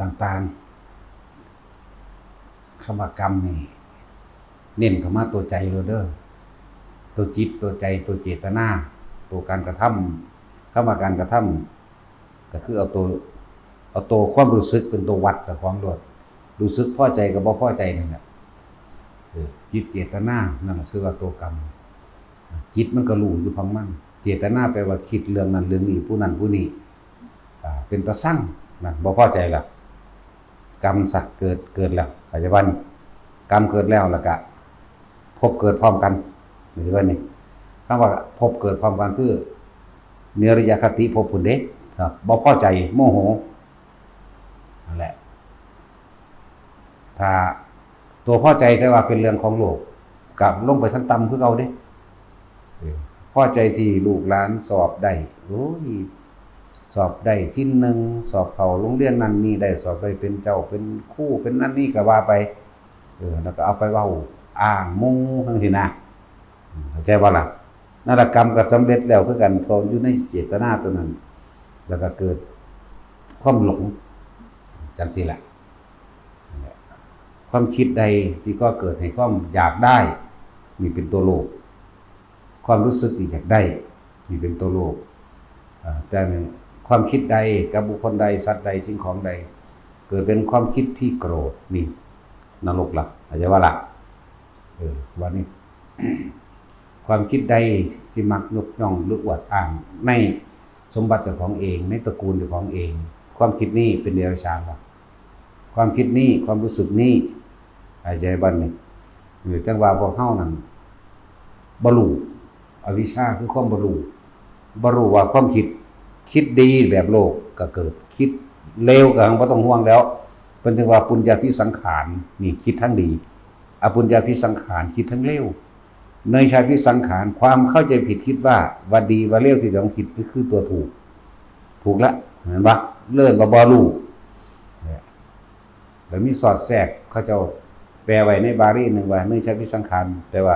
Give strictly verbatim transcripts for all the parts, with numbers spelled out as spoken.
ต่างๆ คำว่ากรรมนี่ เน้นเข้ามาตัวใจโลดเด้อ ตัวจิต ตัวใจ ตัวเจตนา ตัวการกระทำ คำว่าการกระทำ ก็คือเอาตัว เอาตัวความรู้สึกเป็นตัววัดเจ้าของโลด รู้สึกพอใจกับบ่พอใจนั่นแหละ เออ จิตเจตนานั่นแหละชื่อว่าตัวกรรม จิตมันก็รู้อยู่ของมัน เจตนาแปลว่าคิดเรื่องนั้นเรื่องนี้ ผู้นั้นผู้นี้ อ่า เป็นตาซังนั่น บ่พอใจละ กรรมสักเกิด เกิดแล้ว เข้าใจบ่นี่ กรรมเกิดแล้ว แล้วก็ภพเกิดพร้อมกัน เข้าใจบ่นี่ คำว่าภพเกิดพร้อมกันคือ นิรยาคติภพพุ้นเด้ ครับ บ่พอใจ โมโห นั่นแหละ ถ้าตัวพอใจแต่ว่าเป็นเรื่องของโลก กลับลงไปทางต่ำคือเก่าเด้ เออ พอใจที่ลูกหลานสอบได้ โอ้ย สอบได้ที่หนึ่ง สอบเข้าโรงเรียนนั่นนี่ได้ สอบได้เป็นเจ้า เป็นครู เป็นนั่นนี่ก็ว่าไป เออ แล้วก็เอาไปเว้าอ้างหมู่จั่งซี้นะ อืม เข้าใจบ่ล่ะ นั่นล่ะ กรรมก็สำเร็จแล้วคือกัน เพราะอยู่ในเจตนาตัวนั้น แล้วก็เกิดความหลง จั่งซี้แหละ นั่นแหละ ความคิดใดที่ก่อเกิดให้ความอยากได้ นี่เป็นตัวโลภ ความรู้สึกที่อยากได้ นี่เป็นตัวโลภ อ่า แต่นี่ความคิดใดกับบุคคลใด สัตว์ใด สิ่งของใด เกิดเป็นความคิดที่โกรธ นี่นรกละ เข้าใจบ่ล่ะ เออ ว่านี่ ความคิดใดที่มักยกย่องหรืออวดอ้างในสมบัติเจ้าของเอง ในตระกูลเจ้าของเอง ความคิดนี้เป็นเดรัจฉานละ ความคิดนี้ ความรู้สึกนี้ เข้าใจบ่นี่ เออ จั่งว่าพวกเฮานั่นบ่รู้ อวิชชาคือความบ่รู้ บ่รู้ว่าความคิด คิดดีแบบโลกก็เกิด คิดเลวก็บ่ต้องห่วงแล้ว เพิ่นถึงว่าปุญญาภิสังขาร นี่คิดทางดี อปุญญาภิสังขาร คิดทางเลว เนยชาภิสังขาร ความเข้าใจผิดคิดว่า ว่าดีว่าเลวที่ต้องคิดก็คือตัวถูก ถูกละ เห็นบ่ เลิศว่าบ่รู้ เนี่ย แล้วมีสอดแทรก เขาเจ้าแปลไว้ในบาลีหนึ่งว่า เนยชาภิสังขาร แต่ว่า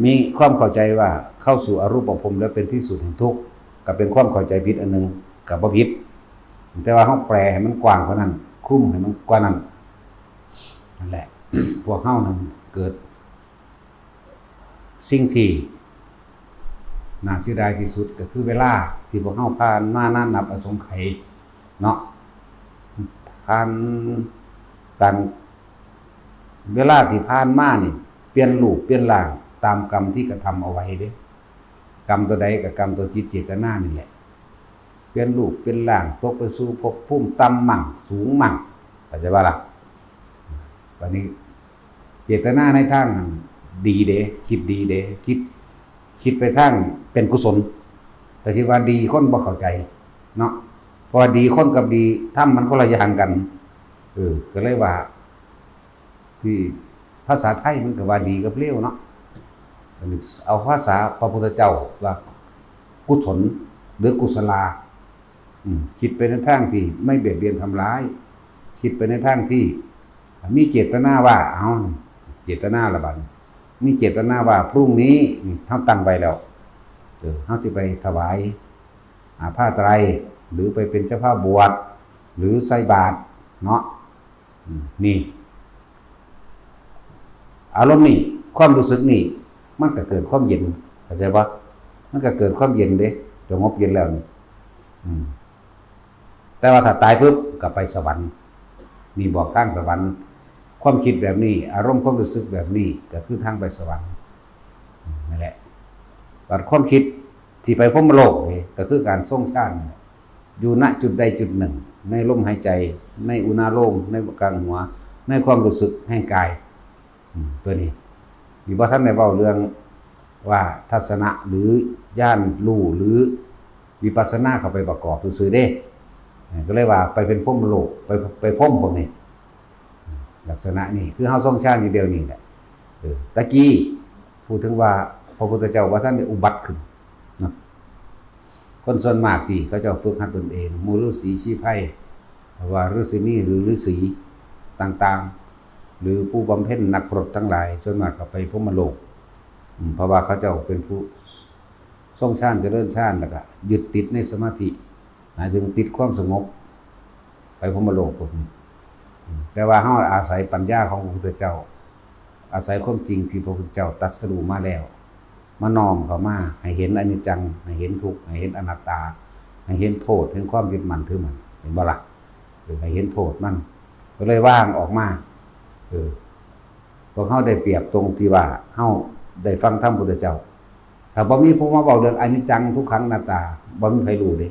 มีความเข้าใจว่าเข้าสู่อรูปภพแล้วเป็นที่สุดแห่งทุกข์ ก็เป็นความเข้าใจผิดอันหนึ่ง ก็บ่ผิด แต่ว่าเฮาแปลให้มันกว้างกว่านั้น คลุมให้มันกว่านั้น นั่นแหละ พวกเฮานั่นเกิด สิ่งที่น่าเสียดายที่สุดก็คือเวลาที่พวกเฮาผ่านมานานนับอสงไขยเนาะ ผ่านการ เวลาที่ผ่านมานี่ เปลี่ยนรูปเปลี่ยนร่างตามกรรมที่กระทำเอาไว้เด้ กรรมตัวใดก็กรรมตัวจิตเจตนานี่แหละ เปลี่ยนรูปเปลี่ยนร่าง ตกไปสู่ภพภูมิต่ำมั่งสูงมั่ง เข้าใจบ่ล่ะ บัดนี้ เจตนาในทางนั้นดีเด้ คิดดีเด้ คิด คิดไปทางเป็นกุศล แต่ที่ว่าดีคนบ่เข้าใจเนาะ เพราะว่าดีคนกับดีธรรมมันคนละอย่างกัน เออ ก็เลยว่า ที่ภาษาไทยมันก็ว่าดีกับเลวเนาะ อันนี้เอาภาษาพระพุทธเจ้าว่ากุศลหรือกุศลา อืม คิดไปในทางที่ไม่เบียดเบียนทำร้าย คิดไปในทางที่มีเจตนาว่า เอา เจตนาละบัดนี้ มีเจตนาว่าพรุ่งนี้ นี่ เฮาตั้งไว้แล้ว เออ เฮาสิไปถวาย อ่า ผ้าไตร หรือไปเป็นเจ้าภาพบวช หรือใส่บาตรเนาะ อืม นี่ อารมณ์นี่ ความรู้สึกนี่ มันก็เกิดความเย็น เข้าใจปะ มันก็เกิดความเย็นเด้ สงบเย็นแล้วนี่ อืม แต่ว่าถ้าตายปุ๊บก็ไปสวรรค์ นี่บอกทางสวรรค์ ความคิดแบบนี้ อารมณ์ความรู้สึกแบบนี้ ก็คือทางไปสวรรค์ อืม นั่นแหละ บัดความคิดที่ไปพรหมโลกนี่ ก็คือการทรงฌาน อยู่ ณ จุดใดจุดหนึ่ง ในลมหายใจ ในอุณาโลม ในกลางหัว ในความรู้สึกแห่งกาย อืม ตัวนี้ นี่บ่ทันได้เว้าเรื่องว่าทัศนะหรือญาณรู้หรือวิปัสสนาเข้าไปประกอบซื่อๆเด้ เออ ก็เลยว่าไปเป็นพรหมโลก ไป ไปพรหมพวกนี้ ลักษณะนี้คือเฮาทรงฌานอยู่เดี๋ยวนี้แหละ เออ ตะกี้พูดถึงว่าพระพุทธเจ้าบ่ทันได้อุบัติขึ้นเนาะ คนส่วนมากที่เขาเจ้าฝึกหัดตนเอง หมู่ฤๅษีชีไพร ว่าฤๅษีนีหรือฤๅษีต่างๆ หรือผู้บำเพ็ญนักปรตทั้งหลาย ส่วนมากก็ไปพรหมโลก อืม เพราะว่าเขาเจ้าเป็นผู้ทรงฌานเจริญฌาน แล้วก็ยึดติดในสมาธิ หมายถึงติดความสงบ ไปพรหมโลกพวกนี้ อืม แต่ว่าเฮาอาศัยปัญญาของพระพุทธเจ้า อาศัยความจริงที่พระพุทธเจ้าตรัสรู้มาแล้ว มาน้อมเข้ามา ให้เห็นอนิจจัง ให้เห็นทุกข์ ให้เห็นอนัตตา ให้เห็นโทษแห่งความยึดมั่นถือมั่น เห็นบ่ล่ะ เออ ให้เห็นโทษมัน ก็เลยวางออกมา เออ พวกเฮาได้เปรียบตรงที่ว่าเฮาได้ฟังธรรมพุทธเจ้า ถ้าบ่มีผู้มาเว้าเรื่องอนิจจังทุกขังอนัตตา บ่มีใครรู้เด้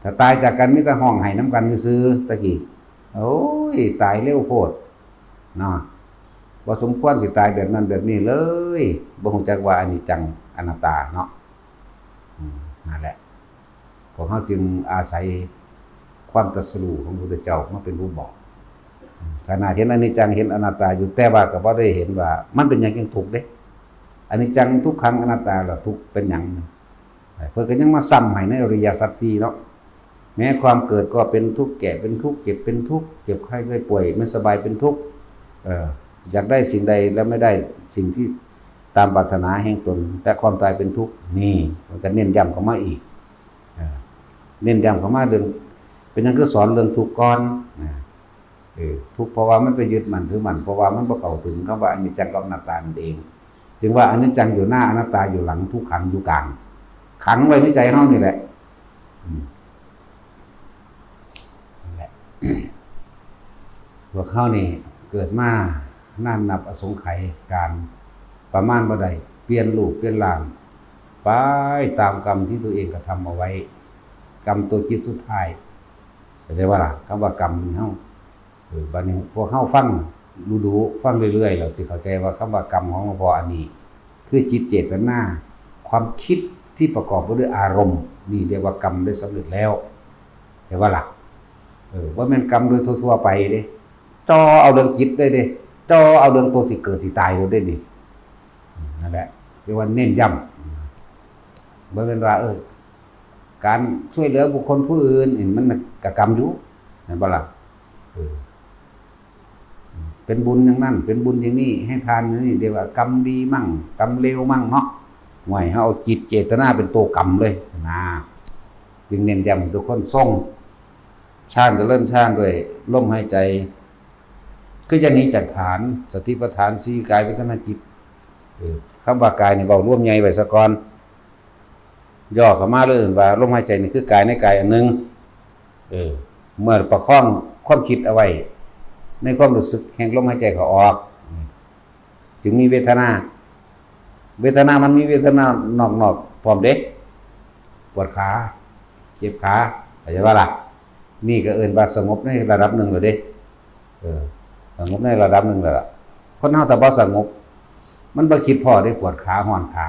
ถ้าตายจากกันมีแต่ฮ้องไห้นำกันซื่อๆ ตะกี้ โอ้ย ตายเร็วโพด เนาะ บ่สมควรสิตายแบบนั้นแบบนี้เลย บ่ฮู้จักว่าอนิจจังอนัตตาเนาะ อืม นั่นแหละ พวกเฮาจึงอาศัยความตรัสรู้ของพระพุทธเจ้ามาเป็นผู้บอก ขนาดเห็นอนิจจังเห็นอนัตตาอยู่ แต่ว่าก็บ่ได้เห็นว่ามันเป็นหยังจึงทุกข์เด้ อนิจจังทุกขังอนัตตา แล้วทุกข์เป็นหยัง เพิ่นก็ยังมาซ้ำให้ในอริยสัจสี่เนาะ แม้ความเกิดก็เป็นทุกข์ แก่เป็นทุกข์ เจ็บเป็นทุกข์ เจ็บไข้ได้ป่วยไม่สบายเป็นทุกข์ เอ่อ อยากได้สิ่งใดแล้วไม่ได้สิ่งที่ตามปรารถนาแห่งตน และความตายเป็นทุกข์ นี่ มันก็เน้นย้ำเข้ามาอีก เอ่อ เน้นย้ำเข้ามาเรื่อง เป็นหยังคือสอนเรื่องทุกข์ก่อน นะ เออ ทุกข์เพราะว่ามันไปยึดมั่นถือมั่น เพราะว่ามันบ่เข้าถึงคำว่าอนิจจังกับอนัตตานั่นเอง จึงว่าอนิจจังอยู่หน้า อนัตตาอยู่หลัง ทุกขังอยู่กลาง ขังไว้ในใจเฮานี่แหละ อืม นั่นแหละ พวกเฮานี่เกิดมานานนับอสงไขยกาล ประมาณบ่ได้ เปลี่ยนรูปเปลี่ยนร่าง ไปตามกรรมที่ตัวเองกระทำเอาไว้ กรรมตัวจิตสุดท้าย เข้าใจบ่ล่ะ คำว่ากรรมนี่เฮา เออ บัดนี้พวกเฮาฟังดูๆ ฟังเรื่อยๆ แล้วสิเข้าใจว่าคำว่ากรรมของหลวงพ่ออันนี้ คือจิตเจตนา ความคิดที่ประกอบไปด้วยอารมณ์ นี่เรียกว่ากรรมได้สำเร็จแล้ว ใช่บ่ล่ะ เออ บ่แม่นกรรมโดยทั่วๆ ไปเด้ จ่อเอาเรื่องจิตได้เด้ จ่อเอาเรื่องตัวสิเกิดสิตายโลดเด้นี่ นั่นแหละ เรียกว่าเน้นย้ำ บ่แม่นว่า เออ การช่วยเหลือบุคคลผู้อื่นนี่มันก็กรรมอยู่ แม่นบ่ล่ะ เออ เป็นบุญอย่างนั้น เป็นบุญอย่างนี้ ให้ทานอย่างนี้ เรียกว่ากรรมดีมั่ง กรรมเลวมั่งเนาะ ห่วย เฮาเอาจิตเจตนาเป็นตัวกรรมเลยนะ จึงเน้นย้ำให้ทุกคนทรงฌาน เจริญฌานด้วยลมหายใจ คือจะหนีจากฐาน สติปัฏฐานสี่ กายเวทนาจิต เออ คำว่ากายนี่เว้ารวมใหญ่ไว้ซะก่อน ย่อเข้ามาเลยว่าลมหายใจนี่คือกายในกายอันหนึ่ง เออ เมื่อประคองความคิดเอาไว้ ในความรู้สึกแห่งลมหายใจเข้าออก จึงมีเวทนา เวทนามันมีเวทนานอกๆ พร้อมเด้ ปวดขา เจ็บขา เข้าใจบ่ล่ะ นี่ก็เอิ้นว่าสงบในระดับหนึ่งแล้วเด้ เออ สงบในระดับหนึ่งแล้วล่ะ คนเฮาถ้าบ่สงบ มันบ่คิดพ้อเด้ ปวดขา ฮ้อนขา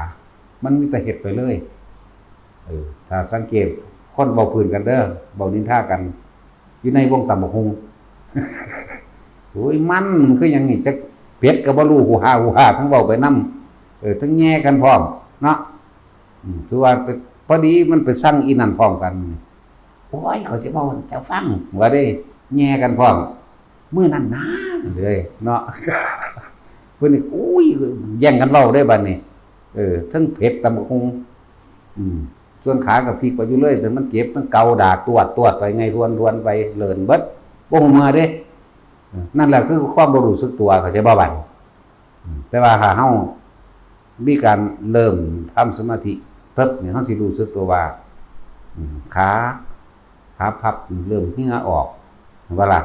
มันมีแต่เฮ็ดไปเลย เออ ถ้าสังเกตคนเว้าพื้นกันเด้อ เว้านินทากัน อยู่ในวงตำบักหุ่ง โอ้ย มัน มันคือหยังนี่ จักเผ็ดก็บ่รู้ หูฮ่าหูฮ่า ทั้งเว้าไปนำ เออ ทั้งแย่กันพร้อม เนาะ อืม ถือว่าเป็น พอดีมันไปสั่งอีนั่นพร้อมกัน โอ้ย เขาสิเว้าให้เจ้าฟัง ว่าเด้ แย่กันพร้อม มื้อนั้นนะ เลยเนาะ เพิ่นนี่ อุ้ย แย่งกันเว้าเด้บัดนี้ เออ ทั้งเผ็ดตำบักหุ่ง อืม ส่วนขาก็พลิกไปอยู่เลย แต่มันเจ็บ มันเกาดากตวดตวดไปไง ทวนทวนไป เลินเบิด บ่ฮู้เมื่อเด้ เออ นั่นแหละคือความบ่รู้สึกตัว เข้าใจบ่บัดนี้ อืม แต่ว่าถ้าเฮามีการเริ่มทำสมาธิปึ๊บนี่ เฮาสิรู้สึกตัวว่า อืม ขา ขาพับเริ่มเหื่อออก เห็นบ่ล่ะ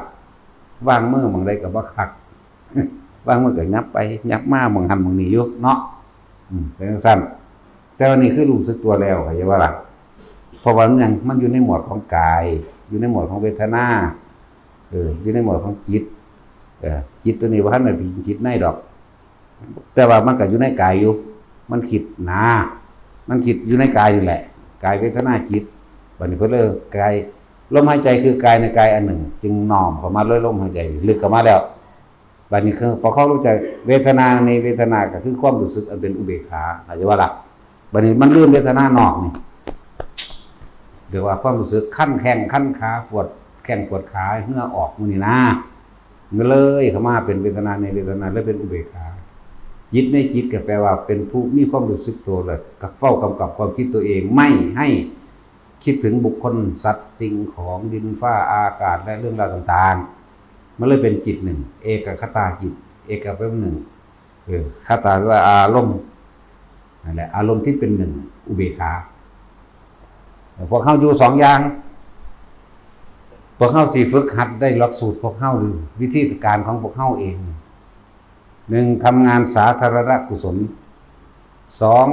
วางมือหม่องใดก็บ่คัก วางมือก็หยับไปหยับมาหม่องหั่นหม่องนี่อยู่เนาะ อืม เป็นจั่งซั้น แต่ว่านี่คือรู้สึกตัวแล้ว เข้าใจบ่ล่ะ เพราะว่ามันยัง มันอยู่ในหมวดของกาย อยู่ในหมวดของเวทนา เออ อยู่ในหมวดของจิต เออ จิตตัวนี้บ่ทันได้เป็นจิตในดอก แต่ว่ามันก็อยู่ในกายอยู่ มันคิดนะ มันคิดอยู่ในกายนี่แหละ กายเวทนาจิต บัดนี้เพิ่นเลยกาย ลมหายใจคือกายในกายอันหนึ่ง จึงน้อมเข้ามาเลยลมหายใจลึกเข้ามาแล้ว บัดนี้คือประคองลมหายใจ เวทนาในเวทนาก็คือความรู้สึกอันเป็นอุเบกขา เข้าใจบ่ล่ะ บัดนี้มันลืมเวทนานอกนี่ เรียกว่าความรู้สึกคันแข้งคันขา ปวดแข้งปวดขา เหงื่อออกหมู่นี่นะ มันเลยเข้ามาเป็นเวทนาในเวทนา เลยเป็นอุเบกขา จิตในจิตก็แปลว่าเป็นผู้มีความรู้สึกตัว แล้วก็เฝ้ากำกับความคิดตัวเอง ไม่ให้ คิดถึงบุคคลสัตว์สิ่งของดินฟ้าอากาศและเรื่องราวต่างๆ มันเลยเป็นจิตหนึ่ง เอกคตาจิต เอกเป็นหนึ่ง เออ คตาแปลว่าอารมณ์ นั่นแหละ อารมณ์ที่เป็นหนึ่ง อุเบกขา พวกเฮาอยู่สองอย่าง พวกเฮาสิฝึกหัดได้หลักสูตรพวกเฮาหรือวิธีการของพวกเฮาเอง หนึ่ง ทำงานสาธารณกุศล สอง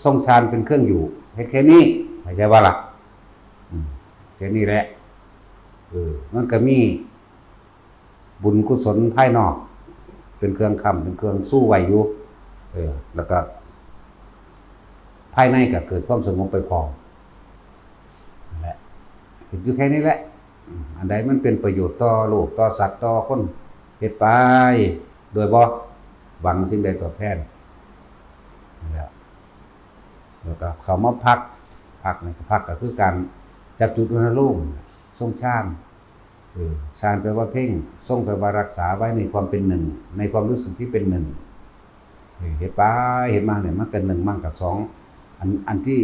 ทรงฌานเป็นเครื่องอยู่ เฮ็ดแค่นี้ เข้าใจบ่ล่ะ อืม แค่นี้แหละ เออ มันก็มีบุญกุศลภายนอก เป็นเครื่องค้ำ เป็นเครื่องสู้ไว้อยู่ เออ แล้วก็ ภายในก็เกิดความสงบไปพร้อม นั่นแหละ เฮ็ดอยู่แค่นี้แหละ อืม อันใดมันเป็นประโยชน์ต่อโลก ต่อสัตว์ ต่อคน เฮ็ดไป โดยบ่หวังสิ่งใดตอบแทน นั่นแหละ แล้วก็เข้ามาพัก พักนี่ก็ พักก็คือการจับจุดอุณาโลม ทรงฌาน เออ ฌานแปลว่าเพ่ง ทรงแปลว่ารักษาไว้ในความเป็นหนึ่ง ในความรู้สึกที่เป็นหนึ่ง เออ เฮ็ดไป เฮ็ดมาเนี่ย มันก็หนึ่ง มันก็สอง อัน อันที่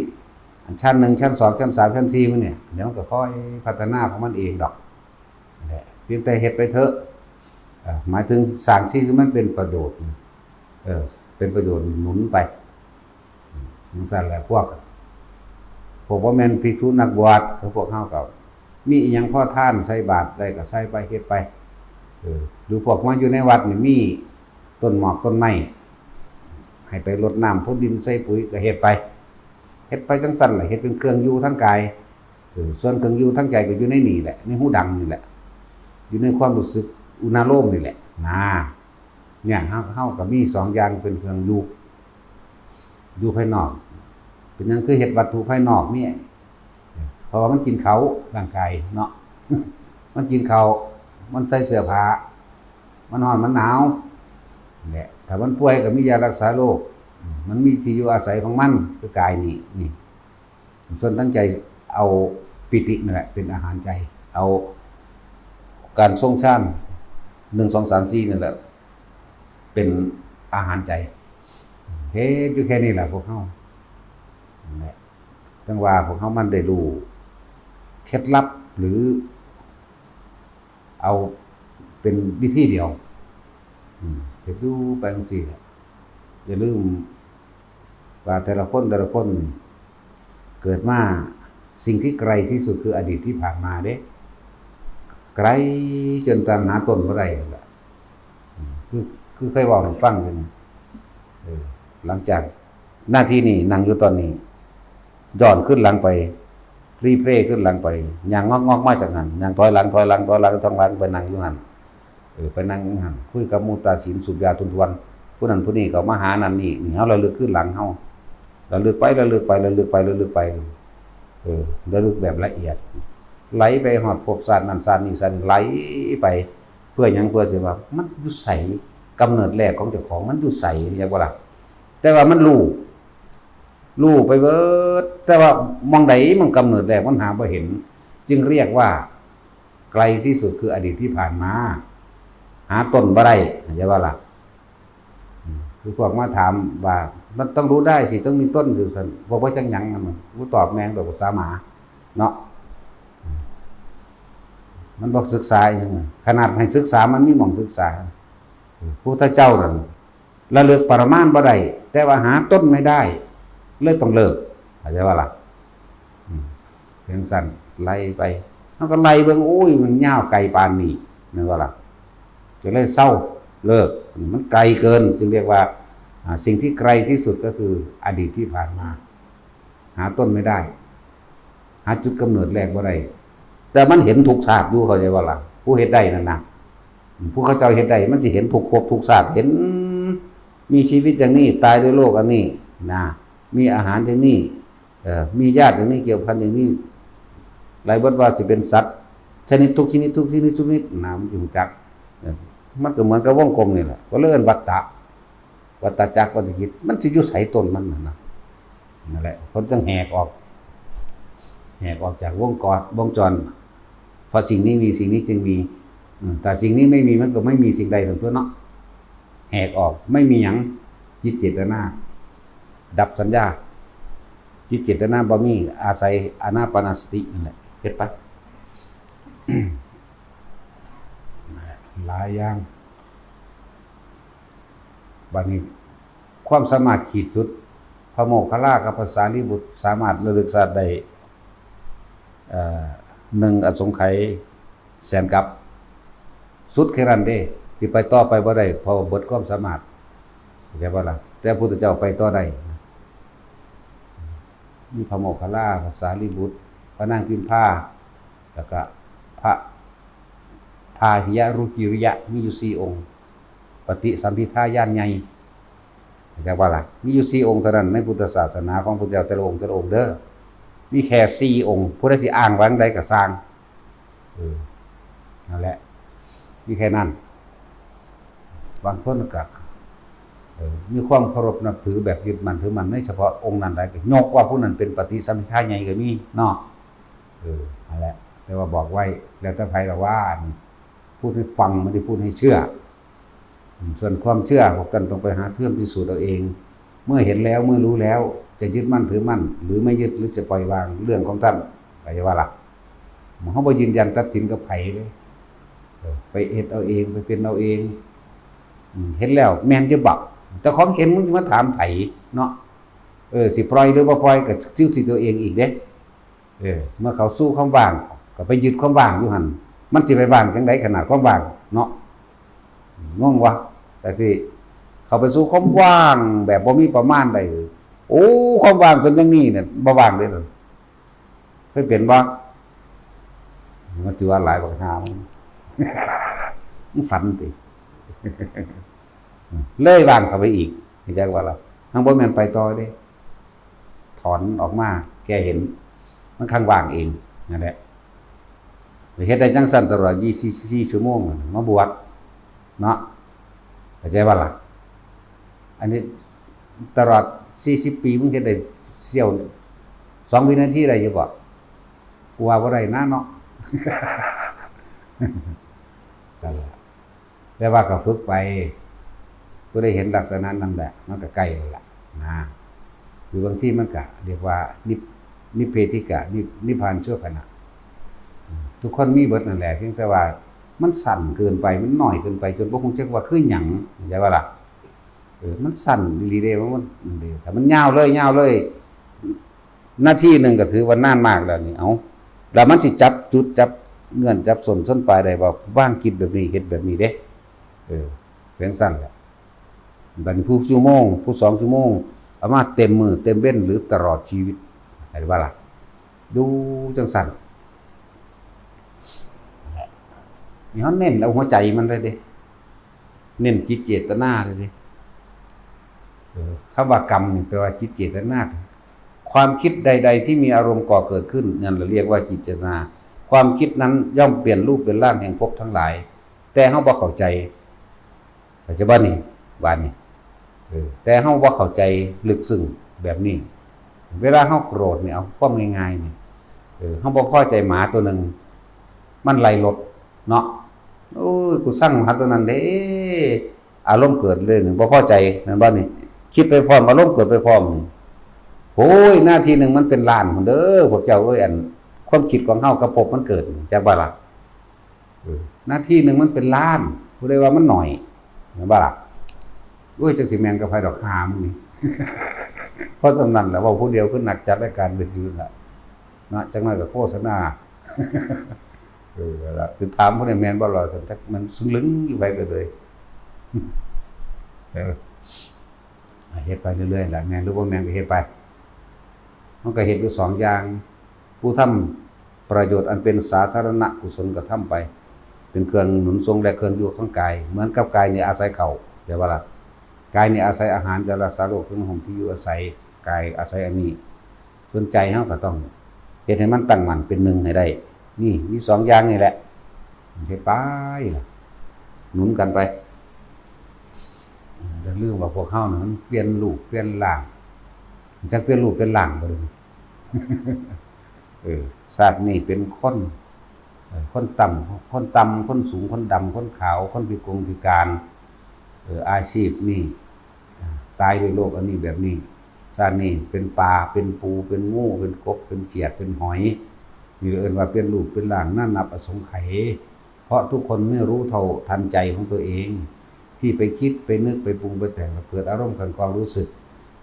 อันชั้นหนึ่ง ชั้นสอง ชั้นสาม ชั้นสี่ มันเนี่ย เดี๋ยวมันก็ค่อยพัฒนาของมันเองดอก นั่นแหละ เพียงแต่เฮ็ดไปเถอะ เอ่อ หมายถึงสร้างสิ่งที่มันเป็นประโยชน์ เออ เป็นประโยชน์หนุนไป อืม จั่งซั้นแหละ พวก พวกบ่แม่นภิกษุนักบวช คือพวกเฮาก็ มีอิหยังพอทานใส่บาตรได้ก็ใส่ไป เฮ็ดไป เออ หรือพวกมาอยู่ในวัดนี่ มีต้นหมากต้นไม้ ให้ไปรดน้ำพรวนดินใส่ปุ๋ยก็เฮ็ดไป เฮ็ดไปจั่งซั้นแหละ เฮ็ดเป็นเครื่องอยู่ทางกาย เออ ส่วนเครื่องอยู่ทางใจก็อยู่ในนี่แหละ ในฮูดังนี่แหละ อยู่ในความรู้สึกอุณาโลมนี่แหละ นะ เนี่ย เฮา เฮาก็มีสองอย่างเป็นเครื่องอยู่ อยู่ภายนอก เป็นหยังคือเฮ็ดวัตถุภายนอกเนี่ย เพราะว่ามันกินข้าว ร่างกายเนาะ มันกินข้าว มันใส่เสื้อผ้า มันร้อน มันหนาว แหละ ถ้ามันป่วยก็มียารักษาโรค มันมีที่อยู่อาศัยของมัน คือกายนี่ นี่ ส่วนทางใจเอาปีตินั่นแหละเป็นอาหารใจ เอาการทรงฌาน หนึ่ง สอง สาม สี่ นั่นแหละ เป็นอาหารใจ เฮ็ดอยู่แค่นี้แหละพวกเฮา นั่นแหละ จั่งว่าพวกเฮามันได้รู้เคล็ดลับหรือ เอาเป็นวิธีเดียว อืม เฮ็ดอยู่ไปจั่งซี้แหละ อย่าลืมว่าแต่ละคนแต่ละคนนี่ เกิดมา สิ่งที่ไกลที่สุดคืออดีตที่ผ่านมาเด้ ไกลจนตามหาต้นบ่ได้นั่นแหละ อืม คือ คือเคยเว้าให้ฟังอยู่นะ เออ หลังจากนาทีนี้นั่งอยู่ตอนนี้ ย้อนขึ้นหลังไป รีเพลย์ขึ้นหลังไป ย่างงอกๆมาจากหั้น ย่างถอยหลัง ถอยหลัง ถอยหลัง ถอยหลัง ไปนั่งอยู่หั้น เออ ไปนั่งอยู่หั้น คุยกับหมู่ตาศีล สูบยาทุนทวน ผู้นั้นผู้นี้ก็มาหานั่นนี่ นี่เฮาระลึกขึ้นหลังเฮา ระลึกไป ระลึกไป ระลึกไป ระลึกไป เออ ระลึกแบบละเอียด ไหลไปฮอดภพชาตินั้นชาตินี้ชาตินี้ ไหลไป เพื่อหยัง เพื่อสิว่ามันอยู่ไส กำเนิดแรกของเจ้าของมันอยู่ไส เห็นบ่ล่ะ แต่ว่ามันรู้ รู้ไปเบิด แต่ว่าหม่องใดมันกำเนิดแรกมันหาบ่เห็น จึงเรียกว่าไกลที่สุดคืออดีตที่ผ่านมา หาต้นบ่ได้ เข้าใจบ่ล่ะ อืม คือพวกมาถามว่ามันต้องรู้ได้สิ ต้องมีต้นสิ ซั่น พวกบ่จักหยัง มัน กูตอบแม่งแบบภาษาหมา เนาะ มันบ่ศึกษาอิหยัง ขนาดให้ศึกษามันมีหม่องศึกษา พุทธเจ้านั่นระลึกปรมาณบ่ได้ แต่ว่าหาต้นไม่ได้ เลยต้องเลิก เข้าใจบ่ล่ะ อืม จั่งซั้น ไล่ไป เฮาก็ไล่เบิ่ง โอ้ย มันยาวไกลปานนี้ แม่นบ่ล่ะ ก็เลยเซา เลิก มันไกลเกิน จึงเรียกว่า อ่า สิ่งที่ไกลที่สุดก็คืออดีตที่ผ่านมา หาต้นไม่ได้ หาจุดกำเนิดแรกบ่ได้ แต่มันเห็นทุกชาติอยู่ เข้าใจบ่ล่ะ ผู้เฮ็ดได้นั่นนะ ผู้เขาเจ้าเฮ็ดได้ มันสิเห็นทุกภพทุกชาติ เห็นมีชีวิตอย่างนี้ ตายด้วยโรคอันนี้นะ มีอาหารอย่างนี้ เอ่อ มีญาติอย่างนี้ เกี่ยวพันอย่างนี้ ไล่เบิดว่าสิเป็นสัตว์ ชนิดทุกชนิด ทุกชนิด ทุกชนิดนะ มันสิรู้จัก เออ มันก็เหมือนกับวงกลมนี่แหละ ก็เลยเอิ้นวัฏฏะ วัฏจักร วัฏจิต มันสิอยู่ไสต้นมันน่ะนะ นั่นแหละ เพิ่นต้องแหกออก แหกออกจากวงกอด วงจร เพราะสิ่งนี้มี สิ่งนี้จึงมี อืม ถ้าสิ่งนี้ไม่มี มันก็ไม่มีสิ่งใดทั้งตัวเนาะ แหกออก ไม่มีหยัง จิตเจตนา ดับสัญญา ที่เจตนาบ่มี อาศัยอานาปานสตินั่นแหละ เฮ็ดไป หลายอย่าง บัดนี้ ความสามารถขีดสุด พระโมคคัลลากับพระสารีบุตรสามารถระลึกชาติได้ เอ่อ หนึ่งอสงไขยแสนกัป สุดแค่นั้นเด้ สิไปต่อไปบ่ได้ เพราะว่าเบิดความสามารถ เข้าใจบ่ล่ะ แต่พระพุทธเจ้าไปต่อได้ มีพระโมคคัลลา พระสารีบุตร พระนางพิมพา แล้วก็พระพาหิยะรุกิริยะ มีอยู่สี่องค์ ปฏิสัมภิทาญาณใหญ่ เข้าใจบ่ล่ะ มีอยู่สี่องค์เท่านั้นในพุทธศาสนาของพุทธเจ้าแต่ละองค์แต่ละองค์เด้อ มีแค่สี่องค์ ผู้ใดสิอ้างว่าจั่งใดก็ซ่าง เออ นั่นแหละ มีแค่นั้น บางคนก็ เออ มีความเคารพนับถือแบบยึดมั่นถือมั่นในเฉพาะองค์นั้นได้ ก็ยกว่าผู้นั้นเป็นปฏิสัมภิทาใหญ่ก็มีเนาะ เออ นั่นแหละ แต่ว่าบอกไว้ แล้วแต่ไผละว่า อันพูดให้ฟัง ไม่ได้พูดให้เชื่อ ส่วนความเชื่อ พวกท่านต้องไปหาเพื่อนพิสูจน์เอาเอง เมื่อเห็นแล้ว เมื่อรู้แล้ว จะยึดมั่นถือมั่น หรือไม่ยึด หรือจะปล่อยวาง เรื่องของท่าน เข้าใจบ่ล่ะ เฮาบ่ยืนยันตัดสินกับไผเด้ เออ ไปเฮ็ดเอาเอง ไปเป็นเอาเอง อืม เห็นแล้วแม่นอยู่บ่ เจ้าของเห็น มึงสิมาถามไผเนาะ เออ สิปล่อยหรือบ่ปล่อยก็อยู่ที่ตัวเองอีกเด้ เออ เมื่อเข้าสู่ความว่าง ก็ไปยึดความว่างอยู่หั่น มันสิไปว่างจั่งใดขนาดความว่างเนาะ งงวะ จั่งซี้ เข้าไปสู่ความว่างแบบบ่มีประมาณใด โอ้ ความว่างเป็นอย่างนี้เนี่ย บ่ว่างเด้ เคยเป็นบ่ มันสิว่าหลายบักหา มึง มึงฝันติ เลยว่างเข้าไปอีก เข้าใจบ่ล่ะ ทั้งบ่แม่นไปต่อเด้ ถอนออกมา แก้เห็น มันคังว่างเอง นั่นแหละ เฮ็ดได้จั่งซั่นตลอดยี่สิบสี่ชั่วโมง มาบวชเนาะ เข้าใจบ่ล่ะ อันนี้ตลอดสี่สิบปี มึงเฮ็ดได้เสี้ยว สองวินาทีได้อยู่บ่ กูว่าบ่ได้นะเนาะ ซั่นล่ะ แต่ว่าก็ฝึกไป ผู้ใดเห็นลักษณะนั้นแหละ มันก็ใกล้แล้วล่ะนะ คือบางทีมันก็เรียกว่านิพ- นิพเพธิกะ นิ- นิพพานชั่วขณะ อืม ทุกคนมีเบิดนั่นแหละ เพียงแต่ว่ามันสั้นเกินไป มันน้อยเกินไป จนบ่ฮู้จักว่าคือหยัง เข้าใจบ่ล่ะ เออ มันสั้นอีหลีเด้ มัน- มัน- ถ้ามันยาวเลย ยาวเลย นาทีหนึ่งก็ถือว่านานมากแล้วนี่ เอ้า แล้วมันสิจับจุด จับเงื่อน จับส้นชนปลายได้ว่า วางจิตแบบนี้ เฮ็ดแบบนี้เด้ เออ เป็นจั่งซั่นแหละ บัดนี้ผู้ชั่วโมง ผู้สองชั่วโมง เอามาเต็มมื้อ เต็มเว็น หรือตลอดชีวิต เห็นบ่ล่ะ อยู่จั่งซั่น นี่เฮาเน้นเอาหัวใจมันเลยเด้ เน้นจิตเจตนาเลยเด้ เออ คำว่ากรรมนี่แปลว่าจิตเจตนา ความคิดใดๆที่มีอารมณ์ก่อเกิดขึ้น นั่นแหละเรียกว่าจิตเจตนา ความคิดนั้นย่อมเปลี่ยนรูปเป็นร่างแห่งภพทั้งหลาย แต่เฮาบ่เข้าใจ เข้าใจบ่นี่ ว่านี่ เออ แต่เฮาบ่เข้าใจลึกซึ้งแบบนี้ เวลาเฮาโกรธนี่ เอาความง่ายๆนี่ เออ เฮาบ่พอใจหมาตัวหนึ่ง มันไล่รถเนาะ โอ้ย กูซังหมาตัวนั้นเด้ อารมณ์เกิดเลยนี่ บ่พอใจ แม่นบ่นี่ คิดไปพร้อม อารมณ์เกิดไปพร้อมนี่ โอ้ย นาทีหนึ่งมันเป็นล้านพุ้นเด้อ พวกเจ้าเอ้ย อันความคิดของเฮากับภพมันเกิด จักบ่ล่ะ เออ นาทีหนึ่งมันเป็นล้าน ผู้ใดว่ามันน้อย แม่นบ่ล่ะ โอ้ย จักสิแม่นกับไผดอก หามึงนี่ เพราะฉะนั้นแหละ เว้าผู้เดียวคือนักจัดรายการวิทยุนั่นล่ะ เนาะ จักหน่อยก็โฆษณา เออ นั่นล่ะ สิถามผู้ใดแม่นบ่ล่ะ ซั่น จักมันซึ่งลึงอยู่ไผก็เลย เออ เฮ็ดไปเรื่อยๆล่ะ แม่นหรือบ่แม่นก็เฮ็ดไป มันก็เฮ็ดอยู่สองอย่าง ผู้ทำประโยชน์อันเป็นสาธารณกุศลก็ทำไป เป็นเครื่องหนุนส่งและเครื่องอยู่ของกาย เหมือนกับกายนี่อาศัยข้าว เข้าใจบ่ล่ะ กายนี่อาศัยอาหาร ยารักษาโรค เครื่องนุ่งห่มที่อยู่อาศัย กายอาศัยอันนี้ ส่วนใจเฮาก็ต้องเฮ็ดให้มันตั้งมั่นเป็นหนึ่งให้ได้ นี่มีสองอย่างนี่แหละ เฮ็ดไปล่ะ หนุนกันไป อย่าลืมว่าพวกเฮานะมันเปลี่ยนรูปเปลี่ยนร่าง จักเปลี่ยนรูปเปลี่ยนร่างบ่เด้ เออ ชาตินี้เป็นคน เออ คนต่ำ คนต่ำ คนสูง คนดำ คนขาว คนพิกลพิการ เออ อาชีพนี้ อ่า ตายด้วยโรคอันนี้แบบนี้ ชาตินี้เป็นปลา เป็นปู เป็นงู เป็นกบ เป็นเขียด เป็นหอย นี่เอิ้นว่าเป็นรูปเป็นร่าง นานับอสงไขย เพราะทุกคนไม่รู้เท่าทันใจของตัวเอง ที่ไปคิด ไปนึก ไปปรุง ไปแต่ง เกิดอารมณ์ขันความรู้สึก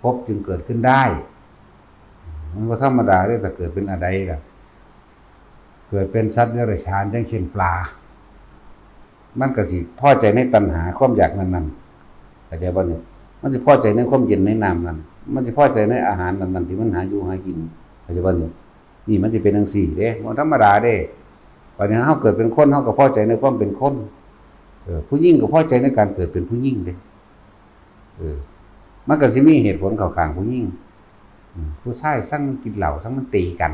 ภพจึงเกิดขึ้นได้ มันบ่ธรรมดาเด้ ถ้าเกิดเป็นอันใดล่ะ เกิดเป็นสัตว์เดรัจฉาน อย่างเช่นปลา มันก็สิพอใจในตัณหาความอยากนั้นๆ เข้าใจบ่นี่ มันสิพอใจในความเย็นในน้ำนั้น มันสิพอใจในอาหารนั้นๆ ที่มันหาอยู่หากิน เข้าใจบ่นี่ นี่มันสิเป็นจั่งซี้เด้ บ่ธรรมดาเด้ บัดนี้เฮาเกิดเป็นคน เฮาก็พอใจในความเป็นคน เออ ผู้หญิงก็พอใจในการเกิดเป็นผู้หญิงเด้ เออ มันก็สิมีเหตุผลเข้าข้างผู้หญิง อืม ผู้ชายซังมันกินเหล้า ซังมันตีกัน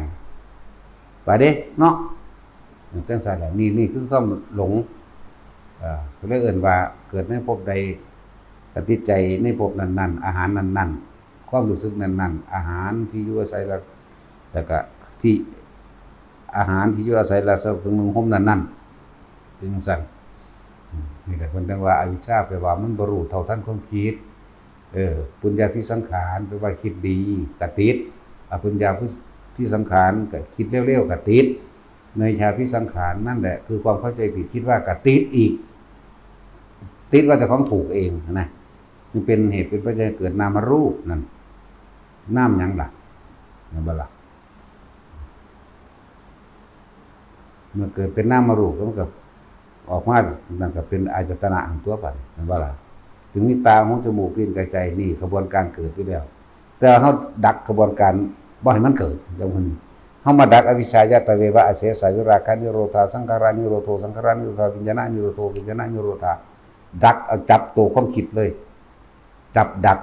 ว่าเด้เนาะ จั่งซั่นแหละ นี่ นี่คือความหลง เอ่อ ก็เลยเอิ้นว่าเกิดในภพใด ก็ติดใจในภพนั้นๆ อาหารนั้นๆ ความรู้สึกนั้นๆ อาหารที่อยู่อาศัย แล้ว แล้วก็ที่ อาหารที่อยู่อาศัย และเครื่องนุ่งห่มนั้นๆ เป็นจั่งซั่น อืม นี่แหละเพิ่นจั่งว่าอวิชชา แปลว่ามันบ่รู้เท่าทันความคิด เออ ปุญญาภิสังขาร แปลว่าคิดดีก็ติด อปุญญาภิสังขาร ก็คิดเลวๆ ก็ติด เนยชาภิสังขาร นั่นแหละคือความเข้าใจผิด คิดว่าก็ติดอีก ติดว่าเจ้าของถูกเองนะ จึงเป็นเหตุเป็นปัจจัยเกิดนามรูปนั่น นามหยังล่ะ แม่นบ่ล่ะ เมื่อเกิดเป็นนามรูป มันก็ออกมา นั่นก็เป็นอายตนะหั่นตั๊วบัดนี้ แม่นบ่ล่ะ จึงมีตา หู จมูก ลิ้น กาย ใจ นี่ขบวนการเกิดอยู่แล้ว แต่เฮาดักขบวนการบ่ให้มันเกิด อย่างเพิ่น เฮามาดัก อวิชชา ยะตะเววะ อเสสา วิราคะนิโรธา สังขารานิโรโธ สังขารานิโรธา วิญญาณานิโรโธ วิญญาณานิโรธา ดัก เอาจับตัวความคิดเลย จับดัก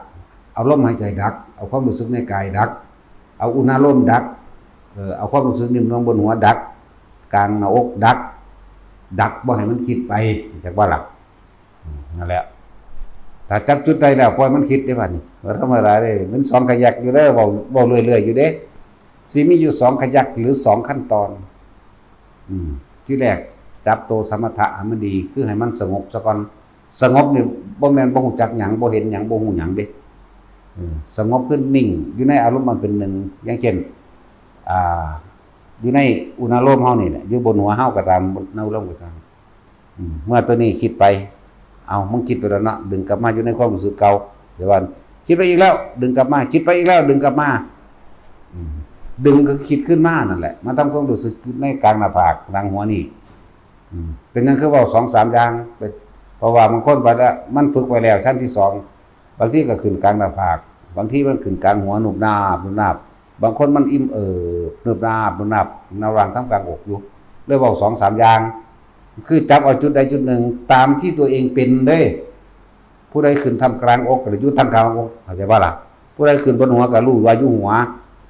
เอาลมหายใจดัก เอาความรู้สึกในกายดัก เอาอุณาโลมดัก เออ เอาความรู้สึกนิ่มนวลบนหัวดัก กลางหน้าอกดัก ดักบ่ให้มันคิดไป จักว่าล่ะ อืม นั่นแหละ ถ้าจับจุดได้แล้ว ปล่อยมันคิดได้บัดนี้ บ่ธรรมดาเด้ มันสองขยักอยู่เด้ เว้า เว้าเรื่อยๆ อยู่เด้ สิมีอยู่สองขยักหรือสองขั้นตอน อืม ที่แรกจับตัวสมถะให้มันดี คือให้มันสงบซะก่อน สงบนี่บ่แม่นบ่ฮู้จักหยัง บ่เห็นหยัง บ่ฮู้หยังเด้ เออ สงบคือนิ่ง อยู่ในอารมณ์มันเป็นหนึ่ง อย่างเช่น อ่า อยู่ในอุณาโลมเฮานี่แหละ อยู่บนหัวเฮาก็ตาม บนอารมณ์ก็ตาม อืม เมื่อตัวนี้คิดไป เอา มึงคิดไปแล้วเนาะ ดึงกลับมาอยู่ในความรู้สึกเก่า เดี๋ยวว่า คิดไปอีกแล้ว ดึงกลับมา คิดไปอีกแล้ว ดึงกลับมา อืม ดึงก็คิดขึ้นมานั่นแหละ มาทำความรู้สึกในกลางหน้าผาก หลังหัวนี่ อืม เป็นหยังคือเว้าสองสามอย่าง เป็น เพราะว่าบางคนไปแล้ว มันฝึกไว้แล้วชั้นที่สอง บางทีก็ขึ้นกลางหน้าผาก บางทีมันขึ้นกลางหัว นุบนาบ นุบนาบ บางคนมันอิ่มเอิบ นุบนาบ นุบนาบ ระหว่างทำกลางอกอยู่ เลยเว้าสองสามอย่าง คือจับเอาจุดใดจุดหนึ่ง ตามที่ตัวเองเป็นเด้ ผู้ใดขึ้นท่ามกลางอก ก็อยู่ท่ามกลางอก เข้าใจบ่ล่ะ ผู้ใดขึ้นบนหัว ก็รู้ว่าอยู่หัว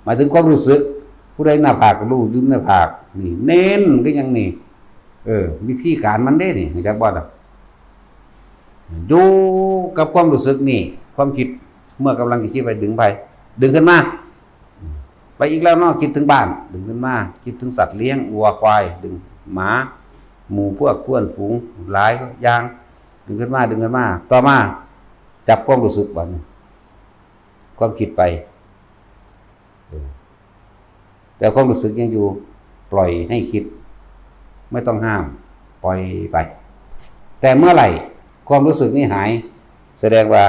หมายถึงความรู้สึก ผู้ใดหน้าผาก ก็รู้อยู่หน้าผาก นี่ เน้นคือหยังนี่ เออ วิธีการมันเด้นี่ เข้าใจบ่ล่ะ อยู่กับความรู้สึกนี่ ความคิด เมื่อกำลังจะคิดไป ดึงไป ดึงขึ้นมา ไปอีกแล้วเนาะ คิดถึงบ้าน ดึงขึ้นมา คิดถึงสัตว์เลี้ยง วัว ควาย ดึง หมา หมู่พวกเพื่อนฝูง หลายอย่าง ดึงขึ้นมา ดึงขึ้นมา ต่อมา จับความรู้สึกบัดนี้ ความคิดไป เออ แต่ความรู้สึกยังอยู่ ปล่อยให้คิด ไม่ต้องห้าม ปล่อยไป แต่เมื่อไหร่ความรู้สึกนี้หาย แสดงว่า